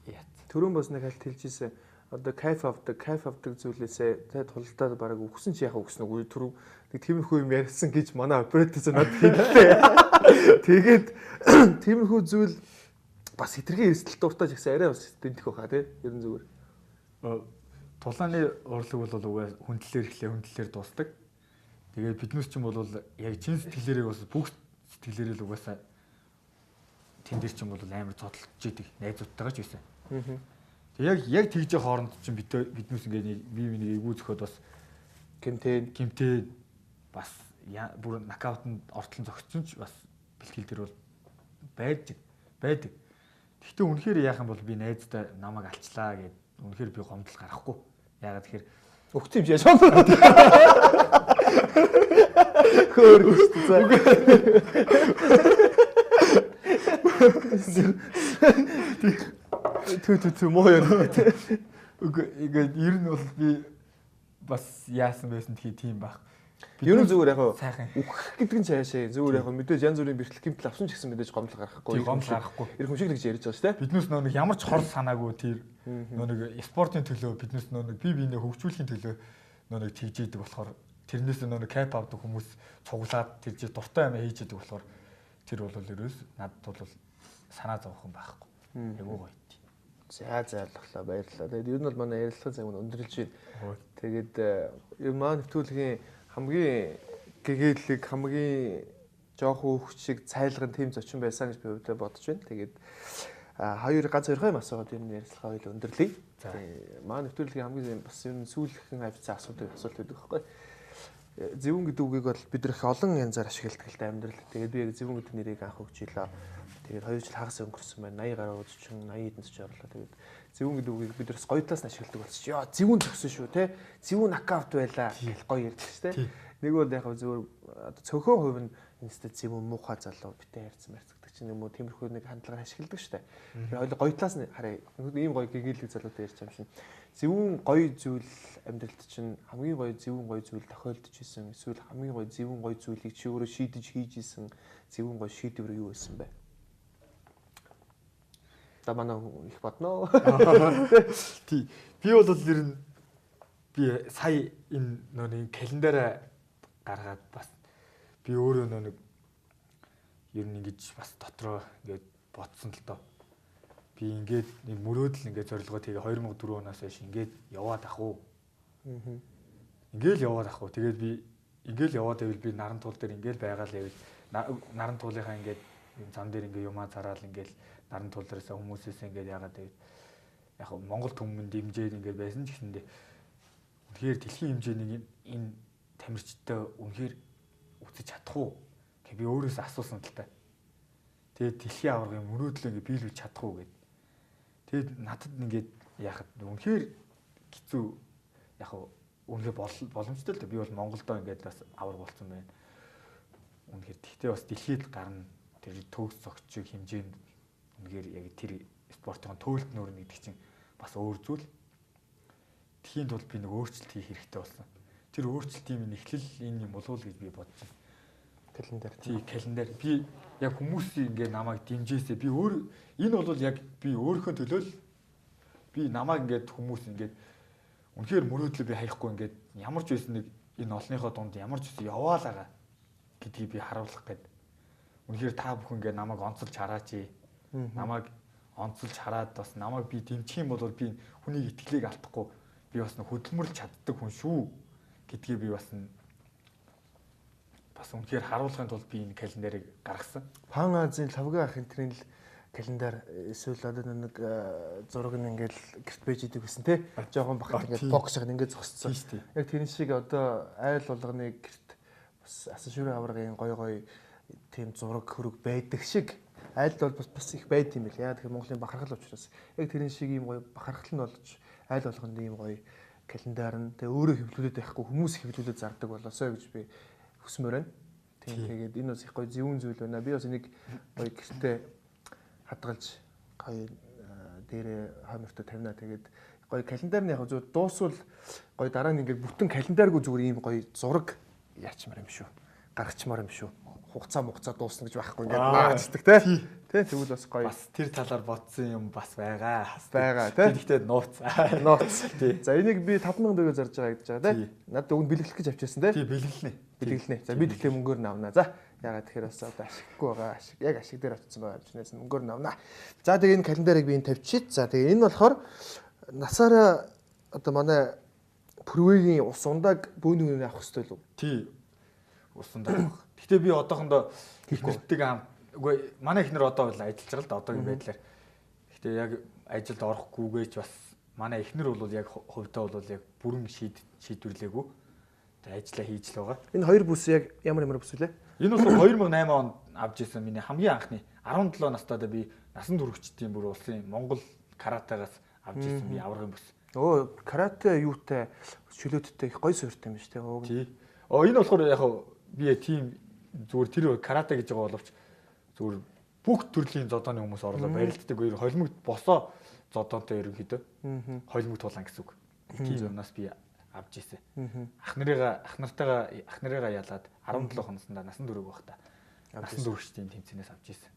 Speaker 2: яат.
Speaker 1: Түрүүн бас нэг хальт хэлжсэн. Одоо кайф авдаг зүйлээсээ тэ тулдаад бараг үхсэн чи яхаа үхсэн үгүй түрүү нэг тиймэрхүү юм ярьсан гэж манай оператор надад хэллээ. Тэгээд тиймэрхүү зүйл бас хитрхи эрсдэл дуртай ч гэсэн арай бас дэнтэх байхаа тий. Ер нь зүгээр.
Speaker 2: Тулааны урлаг бол угаа хүндлэлээр эхлээ, хүндлэлээр дуусдаг. Тэгээд биднээс ч юм бол яг чин сэтгэлээрээ бас бүх сэтгэлээрээ л угаасаа тэн дээр ч юм бол амар зодолж идэг найзуудтайгаа ч байсан. Тэг яг тэгж хооронд чинь биднээс ингээд бие биенийг эвгүй зөхөд бас гимтэй бас бүр нокаутанд ортлон зогссон ч бас бэлтгэл дээр бол байдаг. Гэхдээ үнэхээр яах юм бол би найздаа намайг алчлаа гэд үнэхээр би гомдол гаргахгүй. Яагаад тэгэхээр
Speaker 1: өгсөн юм чи яаж байна? Хөөр өгсөн. Түү муу юм.
Speaker 2: Үгүй ингээд ер нь бол би бас яасан байсан тхий тийм байх.
Speaker 1: Ер нь зүгээр яг үхэх гэдэг нь цаашаа зүгээр яг мэдээж янз бүрийн бэрхлэл гэмтэл авсан ч гэсэн мэдээж гомдол гаргахгүй.
Speaker 2: Гомдол гаргахгүй.
Speaker 1: Эр хүн шиг л гэж ярьж байгаа шүү дээ.
Speaker 2: Биднээс нөө нэг ямар ч хор санаагүй тэр нөө нэг спортын төлөө биднээс нөө нэг бие биенээ хөгжүүлэхийн төлөө нөө нэг тэгж идэг болохоор тэрнээс нөө нэг кайп авдаг хүмүүс цуглаад тэр жи дуртай юм хийж идэг болохоор тэр бол ерөөс надад бол санаа зовох юм байхгүй. Айгуу гоё.
Speaker 1: За ойлголоо, баярлалаа. Тэгээд ер нь бол манай ярилцлагын цаг нь өндөрлөж байна. Тэгээд ер нь манай нэвтрүүлгийн хамгийн гэгээлэг, хамгийн жоохон хүүхд шиг цайлган тэм зочин байсан гэж би хувьдаа бодож байна. Тэгээд хоёр ганц хоёрхан юм асуугаад ер нь ярилцлага хоёул өндөрлөе. Манай нэвтрүүлгийн хамгийн бас ер нь сүүлхэн хавцаа асуудаг асуулт байдаг байхгүй. Зөвүүн гэдэг үгийг бол бид нар их олон янзаар ашигладаг л да амьдрал. Тэгээд би яг зөвүүн гэдэг нэрийг анх өгч илаа. Тэгээд 2 жил хагас өнгөрсөн байна. 80 гаруй зочин, 80 хэдэн зочин орлоо. Тэгээд зөвүүн гэдэг үгийг бид нар бас гоё талаас нь ашигладаг болсон чи. Яа, зөвүүн зөксөн шүү, тэ. Зөвүүн нокаут байлаа гэл гоё ярьдаг шүү, тэ. Нэг бол яг зөвөр одоо цөөхөн хувь нь энэстэй зөвүүн муухай залуу битээ ярьсан марцдаг чинь юм уу тиймэрхүү нэг хандлагаар ашигладаг шүү дээ. Тэгэхээр хоёул гоё талаас нь харъя. Ийм гоё гэгээлэг залуутай ярьж байгаа юм шин. Зөвүүн гоё зүйл амьдралд чинь хамгийн гоё зөвүүн гоё зүйл тохиолдож исэн. Эсвэл хамгийн гоё зөвүүн гоё зүйлийг чи өөрөө шийдэж хийж исэн зөвүүн гоё шийдвэр юу байсан бэ? За манай их бодноо.
Speaker 2: Тий. Би бол ер нь би сая энэ нөө нэг календараа гаргаад бас би өөрөө нөө нэг ер нь ингэж бас дотроо ингээд бодсон л доо. Би ингээд нэг мөрөөдөл ингээд зорилгоо тэгээ 2004 оноос хойш ингээд яваад ах уу. Ингээл яваад ах уу. Тэгээд би ингээл яваад байвал би наран туул дээр ингээл байгаа л байвал наран туулынхаа ингээд зам дээр ингээд юмаа зараал ингээл наран туулаасаа хүмүүсээс ингээд яагаад байвал яг Монгол түмэн дэмжээд ингээд байсан ч гэсэндээ үнэхээр дэлхийн хэмжээний энэ тамирчтай үнэхээр үзэж чадах уу гэж би өөрөөсөө асуусан л та. Тэгээд дэлхийн аваргын мөрөөдлөө ингээд биелүүлж чадах уу гэд. Тэгээд надад ингээд яхад үнэхээр хэцүү яг үнэхээр боломжтой л да. Би бол Монголдоо ингээд бас аварга болсон байна. Үнэхээр тэгтээ бас дэлхийд гарна тэр төгс зогчиг хэмжээнд үнэхээр яг тэр спортын төөлт нүүрнэ гэдэг чинь бас өөр зүйл. Тхийн тулд би нэг өөрчлөлт хийх хэрэгтэй болсон. Тэр өөрчлөлтийн минь эхлэл энэ юм болов уу гэж би бодож байна.
Speaker 1: Календар.
Speaker 2: Тий, календар. Би яг хүмүүсийн ингээ намайг дэмжээсээ би өөр энэ бол яг би өөрийнхөө төлөө л би намайг ингээд хүмүүс ингээд үнэхээр мөрөөдлөө би хаяхгүй ингээд ямар ч байсан нэг энэ олонныхоо дунд ямар ч байсан яваалаа гэдгийг би харуулах гээд үнэхээр та бүхэн ингээд намайг онцолж хараач. Намайг онцолж хараад бас намайг би дэмжих юм бол би хүнийг итгэлийг алдахгүй би бас нэг хөдөлмөрлж чаддаг хүн шүү гэдгийг би бас үнэхээр харуулахын тулд би энэ календарыг гаргасан.
Speaker 1: Пан Азийн лавга ах энтрийн л календар эсвэл одоо нэг зураг нь ингээл гэрт байж идэг гэсэн тий. Жохон багт ингээд бокс шиг ингээд зогссон. Яг тэрэн шиг одоо айл болгоны гэрт бас асан шүрэн аваргын гоё гоё тийм зураг хөрөг байдаг шиг айлд бол бас их байд юм бэл. Яа тэгэхээр Монголын бахархал учраас яг тэрэн шиг ийм гоё бахархал нь болж айл болгонд ийм гоё календар нь тэгээ өөрөө хэвлүүлээд байхгүй хүмүүс хэвлүүлээд зардаг болоосой гэж би хүсмээр байна. Тийм тэгээд энэ бас их гоё зөвүүн зүйл байна. Би бас энийг гоё гэртээ хадгалж гоё дээрээ хоймортой тавина. Тэгээд гоё календар нь яг зөв дуусвал гоё дараа нь ингээд бүтэн календаргүй зүгээр ийм гоё зураг яачмаар юм шүү. Гаргачмаар юм шүү. Хугацаа мугацаа дуусна гэж байхгүй ингээд наацдаг тий. Тэ тэгвэл бас гоё.
Speaker 2: Бас тэр талаар бодсон юм бас байгаа.
Speaker 1: Байгаа тий.
Speaker 2: Тэгэхдээ нууц.
Speaker 1: Нууц. За энийг би 5000 төгрөг зарж байгаа гэж байгаа тий. Надад өгн бэлэглэх гэж авчихсан тий.
Speaker 2: Тий бэлэглэнэ.
Speaker 1: Бэлэглэнэ. За би тэгэхээр мөнгөөр нь авна. За ягаад тэгэхээр бас одоо ашиггүй байгаа. Ашиг яг ашиг дээр очсон байгаа учраас мөнгөөр нь авна. За тэгээ энэ календарыг би энэ тавьчих. За тэгээ энэ болохоор насаараа одоо манай Пүрвэгийн ус ундааг бөөнийн үнээр авах хэрэгтэй лүү?
Speaker 2: Тий. Ус ундааг авах. Гэтэ би одоохондоо их нэртэйг үгүй манай эхнэр одоо бол ажиллаж байгаа л да одоогийн байдлаар. Гэтэ яг ажилд орохгүйгээч бас манай эхнэр бол яг хувьдаа бол яг бүрэн шийдвэрлээгүй. Тэгээ ажиллаа хийж л байгаа.
Speaker 1: Энэ хоёр бүс яг ямар бүс вүлээ?
Speaker 2: Энэ бол 2008 онд авч ирсэн миний хамгийн анхны 17 настайдаа би насан туршидтын бүр улсын Монгол каратегаас авч ирсэн би аваргын бүс.
Speaker 1: Өө карате юутай чөлөөттэй их гоё суурьтай юм биш үү?
Speaker 2: Тий. Энэ болохоор яг би тийм зүгээр тэр карате гэж байгаа боловч зүгээр бүх төрлийн зодооны хүмүүс орлоо барилддаг. Холимогт босоо зодоонтой ерөнхийдөө. Холимогт тулаан гэсэн үг. Тийм юмнаас би авч ирсэн. Ах нарыгаа ялаад 17 хоносондоо насан туршиг байх та. Насан туршидын тэмцээнээс авч ирсэн.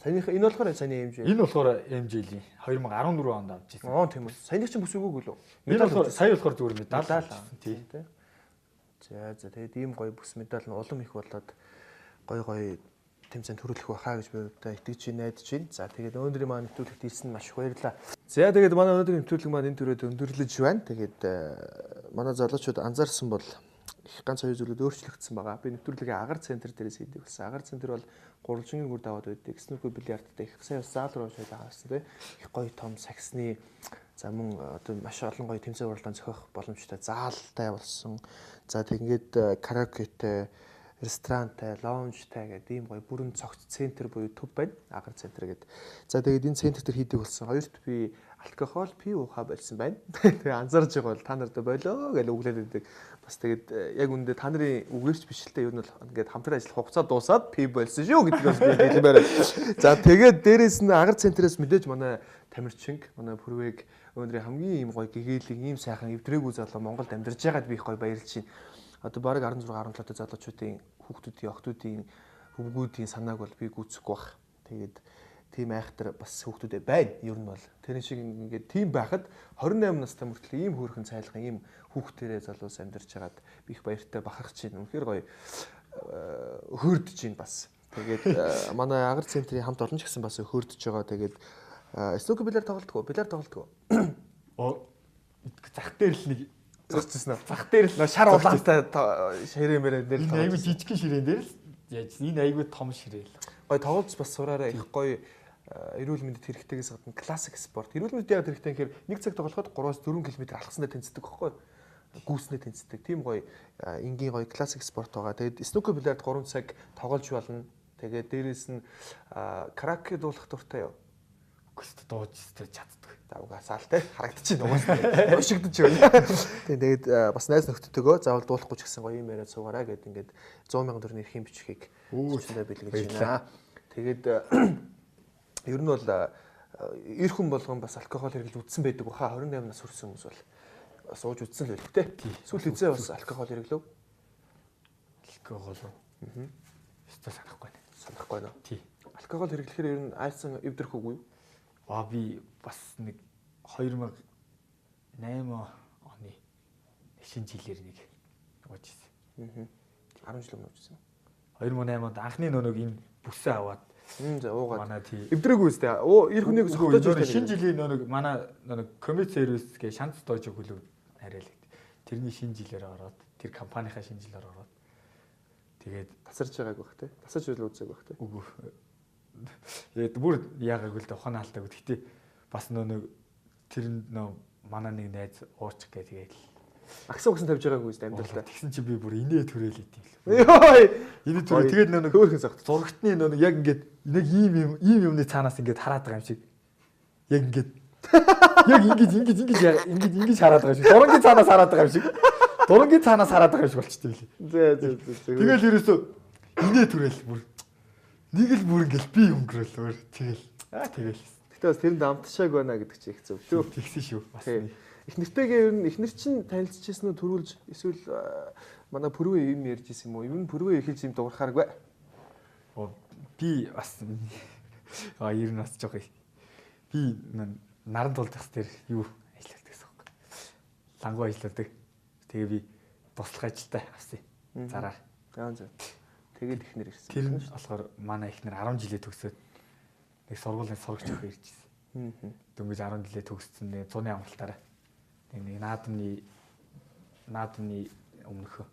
Speaker 1: Саяных энэ болохоор саяны MJ.
Speaker 2: Энэ болохоор MJ-ийн 2014 онд авч ирсэн.
Speaker 1: Аа тийм үү. Саяных чинь бүс өгөөгүй лүү?
Speaker 2: Энэ болохоор сая болохоор зүгээр медаль авсан.
Speaker 1: Тий. За тэгээд ийм гоё бүс медаль нь улам их болоод гоё гоё тэмцээн төрүүлэх байхаа гэж би одоо итгэж байна, найдаж байна. За тэгээд өнөөдрийн маань нэвтрүүлэгт ирсэн маш их баярлалаа. За тэгээд манай өнөөдрийн нэвтрүүлэг маань энэ түрээд өндөрлөж байна. Тэгээд манай залуучууд анзаарсан бол их ганц хоёр зүйлүүд өөрчлөгдсөн байгаа. Би нэвтрүүлгийн агаар центр дээрээс хийдэг болсон. Агаар центр бол гурвалжингийн гүр даваад байдаг. Снүүкер бильярдтай их сайн заал руу шойлоо харсан тий. Их гоё том саксны за мөн одоо маш олон гоё тэмцээн уралдаан зохиох боломжтой заалтай болсон. За тэгээд караокетэй, ресторантай, лаунжтай гэдэг ийм гоё бүрэн цогц центр буюу төв байна. Агаар центр гэдэг. За тэгээд энэ центр дээр хийдэг болсон. Хоёрт би алкогол пив уухаа болсон байна. Тэгээ анзаарч байгаа бол та нарт болоо гэж өглөөд байдаг. Бас тэгээд яг үүндээ та нарын үгээрч биш л дээ. Ер нь бол ингээд хамтран ажиллах хугацаа дуусаад пив болсон шүү гэдгийг бас би хэлмээр байна. За тэгээд дээрээс нь агаар центрээс мэдээж манай Тамирчинг, манай Пүрвэг өнөөдрийн хамгийн ийм гоё гэгээлэг, ийм сайхан эвдрээгүй залуу Монголд амьдарч байгаад би их гоё баярлж байна. Одоо бараг 16 17 та залуучуудын хүүхдүүдийн, охтуудын, хөвгүүдийн санааг бол би гүйцэхгүй бах. Тэгээд тийм айхтар бас хүүхдүүдээ байна. Ер нь бол тэрэн шиг ингээд тийм байхад 28 настай мөртлөө ийм хөөрхөн цайлган ийм хүүхдэрээ залуус амьдарч хагаад би их баяртай бахархаж байна. Үнэхээр гоё хөөрдөж байна бас. Тэгээд манай агар центрийн хамт олон ч гэсэн бас хөөрдөж байгаа. Тэгээд снүүкер бильярд тоглолтгүй, бильярд тоглолтгүй.
Speaker 2: Зах дээр л нэг
Speaker 1: зогсчихсон уу?
Speaker 2: Зах дээр л
Speaker 1: шар улаантай ширээ мэрээ дээр
Speaker 2: л айгүй жижигхэн ширээн дээр л яаж энэ айгүй том ширээ л.
Speaker 1: Гоё тоглож бас сураарай. Их гоё эрүүл мэндэд хэрэгтэйгээс гадна классик спорт. Эрүүл мэндэд яагаад хэрэгтэй гэхээр нэг цаг тоглоход 3-4 км алхаснаа тэнцдэг байхгүй юу? Гүйснээ тэнцдэг. Тийм гоё энгийн гоё классик спорт байгаа. Тэгээд снүүкер бильярд 3 цаг тоглож болно. Тэгээд дээрээс нь караоке дуулах дуртай юу?
Speaker 2: Үгүй дууж чаддаг.
Speaker 1: За угаасаа л те харагдчих угаасаа. Уншигдчих байна. Тийм тэгээд бас найз нөхдөдөө заавал дуулахгүй ч гэсэн гоё юм яриад суугаарай гэд ингээд 100,000 төгрөгийн эрхийн бичгийг зочдоо бэлгэлж байна. Тэгээд ер нь бол эр хүн болгон бас алкогол хэрэглэж үдсэн байдаг баха. 28 нас хүрсэн хүмүүс бол сууж үдсэн л байлгүй те. Сүүл хэзээ бас алкогол хэрэглэв?
Speaker 2: Алкогол уу? Өстой санахгүй байна.
Speaker 1: Санахгүй байна.
Speaker 2: Тий.
Speaker 1: Алкогол хэрэглэхээр ер нь айсан эвдэрх үгүй юу?
Speaker 2: Аа би бас нэг 2008 оны шинэ жилээр нэг ууж ирсэн.
Speaker 1: 10 жил өмнө ууж ирсэн.
Speaker 2: 2008 онд анхны нэг энэ бүсээ аваад
Speaker 1: за уугаад.
Speaker 2: Манай тий.
Speaker 1: Эвдрээгүй үстэй. Оо эр хүнийг согтоож
Speaker 2: ирсэн. Шинэ жилийн нэг манай нэг Commit Service гэх шанц дойж хөлөв хариалт. Тэрний шинэ жилээр ороод тэр компанийнхаа шинэ жилээр ороод тэгээд
Speaker 1: тасарч байгааг бах тий. Тасарч үйл үзээг бах тий.
Speaker 2: Үгүй. Тэгээд бүр яагаагүй л дээ ухаан алдаагүй. Гэхдээ бас нэг тэр нөө манай нэг найз уучих гэ тэгээд
Speaker 1: агсан угсан тавьж байгаагүй үстэй амьдралаа.
Speaker 2: Тэгсэн чи би бүр инээ төрөөл идэв л.
Speaker 1: Йой.
Speaker 2: Инээ төрөө тэгээд нөө нэг
Speaker 1: хөөрхөн согт.
Speaker 2: Зурагтны нөө нэг яг ингээд нэг ийм юмны цаанаас ингээд хараад байгаа юм шиг. Яг ингээд яг ингэж ингэж ингэж ингэж ингэж хараад байгаа юм шиг. Дурангийн цаанаас хараад байгаа юм шиг. Дурангийн цаанаас хараад байгаа юм шиг болчтой билээ.
Speaker 1: Зэ зэ зэ.
Speaker 2: Тэгэл ерөөсөө инээ төрөөл бүр нэг л бүр ингээл би өнгөрөөл өөр тэгэл. Аа тэгэл.
Speaker 1: Гэтэ бас тэрэнд амтшааг байна гэдэг чи их зөв шүү.
Speaker 2: Тэгсэн шүү. Бас
Speaker 1: их нэртэйгээ ер нь их нэр чинь танилцчихсэн үү төрүүлж эсвэл манай пүрвэ юм ярьж исэн юм уу? Ер нь пүрвэ эхэлж юм дуурахааргүй.
Speaker 2: Оо би бас ер нь бас жоох би наран тулдах дээр юу ажилладаг гэсэн юм бэ? Лангуу ажилладаг. Тэгээ би туслах ажилтай авсан. Зараар.
Speaker 1: Аа зөв. Тэгээд их нэр ирсэн.
Speaker 2: Тэр нь болохоор манай их нэр 10 жилээ төгсөөд нэг сургуулийн сурагч охин ирж ирсэн. Дөнгөж 10 жилээ төгссөн нэг зуны амралтаараа Нэг наадмын өмнөхөө.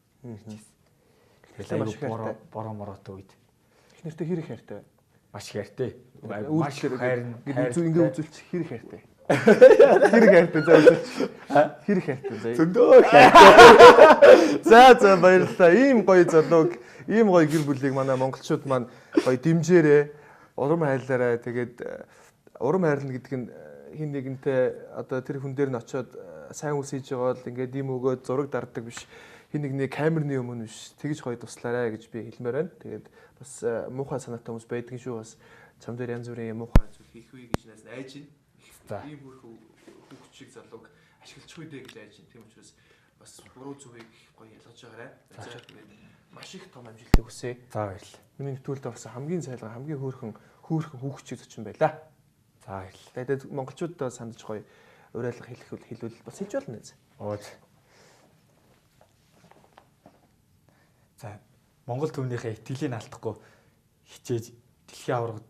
Speaker 2: Тэгэл айгүй бороо мороотой үед.
Speaker 1: Их нэртэй хэр их хайртай вэ?
Speaker 2: Маш их хайртай.
Speaker 1: Маш их хайр. Ингээ үзүүлч хэр их хайртай. Хэр их хайртай за үзүүлч. Хэр их хайртай заа.
Speaker 2: Зөндөө хайртай.
Speaker 1: За баярлалаа. Ийм гоё залууг, ийм гоё гэр бүлийг манай монголчууд маань гоё дэмжээрэй. Урам хайрлаарай. Тэгээд урам хайрлна гэдэг нь хин нэгэнтэй одоо тэр хүн дээр нь очиод сайн үс хийж байгаа бол ингээд ийм өгөөд зураг дарддаг биш. Хин нэгний камерны өмнө биш. Тэгж гоё туслаарай гэж би хэлмээр байна. Тэгээд бас муухай санаатай хүмүүс байдгийн шүү. Бас чам дээр янз бүрийн муухай зүйл хийх үе гэж найж байна.
Speaker 2: За.
Speaker 1: Ийм хүүхд шиг залууг ашиглах үедээ гэж айж байна. Тийм учраас бас буруу зүгийг гоё ялгаж байгаарай. За тэгээд маш их том амжилтыг хүсье.
Speaker 2: За баярлалаа.
Speaker 1: Миний нэвтрүүлэлд орсон хамгийн цайлган, хамгийн хөөрхөн хүүхд шиг зочин байлаа.
Speaker 2: За баярлалаа.
Speaker 1: Тэгээд монголчуудад сандж гоё уриалга хэлвэл бас хэлж болно нэ.
Speaker 2: Оо. За Монгол түмнийхээ итгэлийг алдахгүй хичээж дэлхийн аварга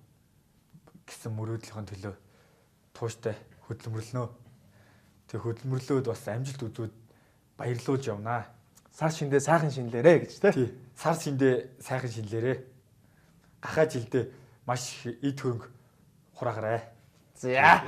Speaker 2: гэсэн мөрөөдлийнхөө төлөө тууштай хөдөлмөрлөнө. Тэг хөдөлмөрлөөд бас амжилт үзүүд баярлуулж явнаа.
Speaker 1: Сар шиндээ сайхан шинлээрэ гэж тэ.
Speaker 2: Тий. Сар шиндээ сайхан шинлээрэ. Гахаа жилдээ маш их эд хөрөнгө хураагаарай.
Speaker 1: За.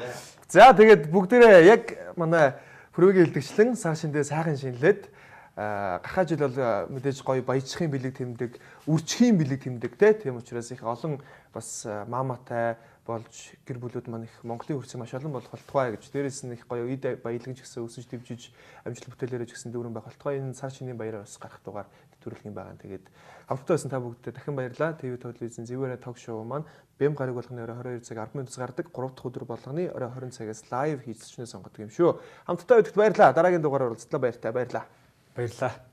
Speaker 1: За тэгээд бүгдээрээ яг манай Пүрвэгийн хэлдэгчлэн сар шиндээ сайхан шинлээд гахаа жил бол мэдээж гоё баяжхын бэлэг тэмдэг, үрчхийн бэлэг тэмдэг те. Тийм учраас их олон бас мааматай болж гэр бүлүүд маань их Монголын хөрсөг маш олон болох болтугай гэж. Дээрээс нь их гоё эд баялагч гэсэн өсөж дэвжиж амжилт бүтээлээрээ ч гэсэн дүүрэн байх болтугай. Энэ сар шинийн баяраар бас гарах дугаар нэвтрүүлэх юм байгаа. Тэгээд хамтдаа байсан та бүгдээ дахин баярлалаа. ТV телевизийн Зэвээрээ ток шоу маань бэм гараг болгоны орой 22 цаг 10 минутаас гардаг. 3 дахь өдөр болгоны орой 20 цагаас лайв хийцчнээ сонгодог юм шүү. Хамтдаа байдагт баярлалаа. Дараагийн дугаараар уулзлаа. Баяртай. Баярлалаа.
Speaker 2: Баярлалаа.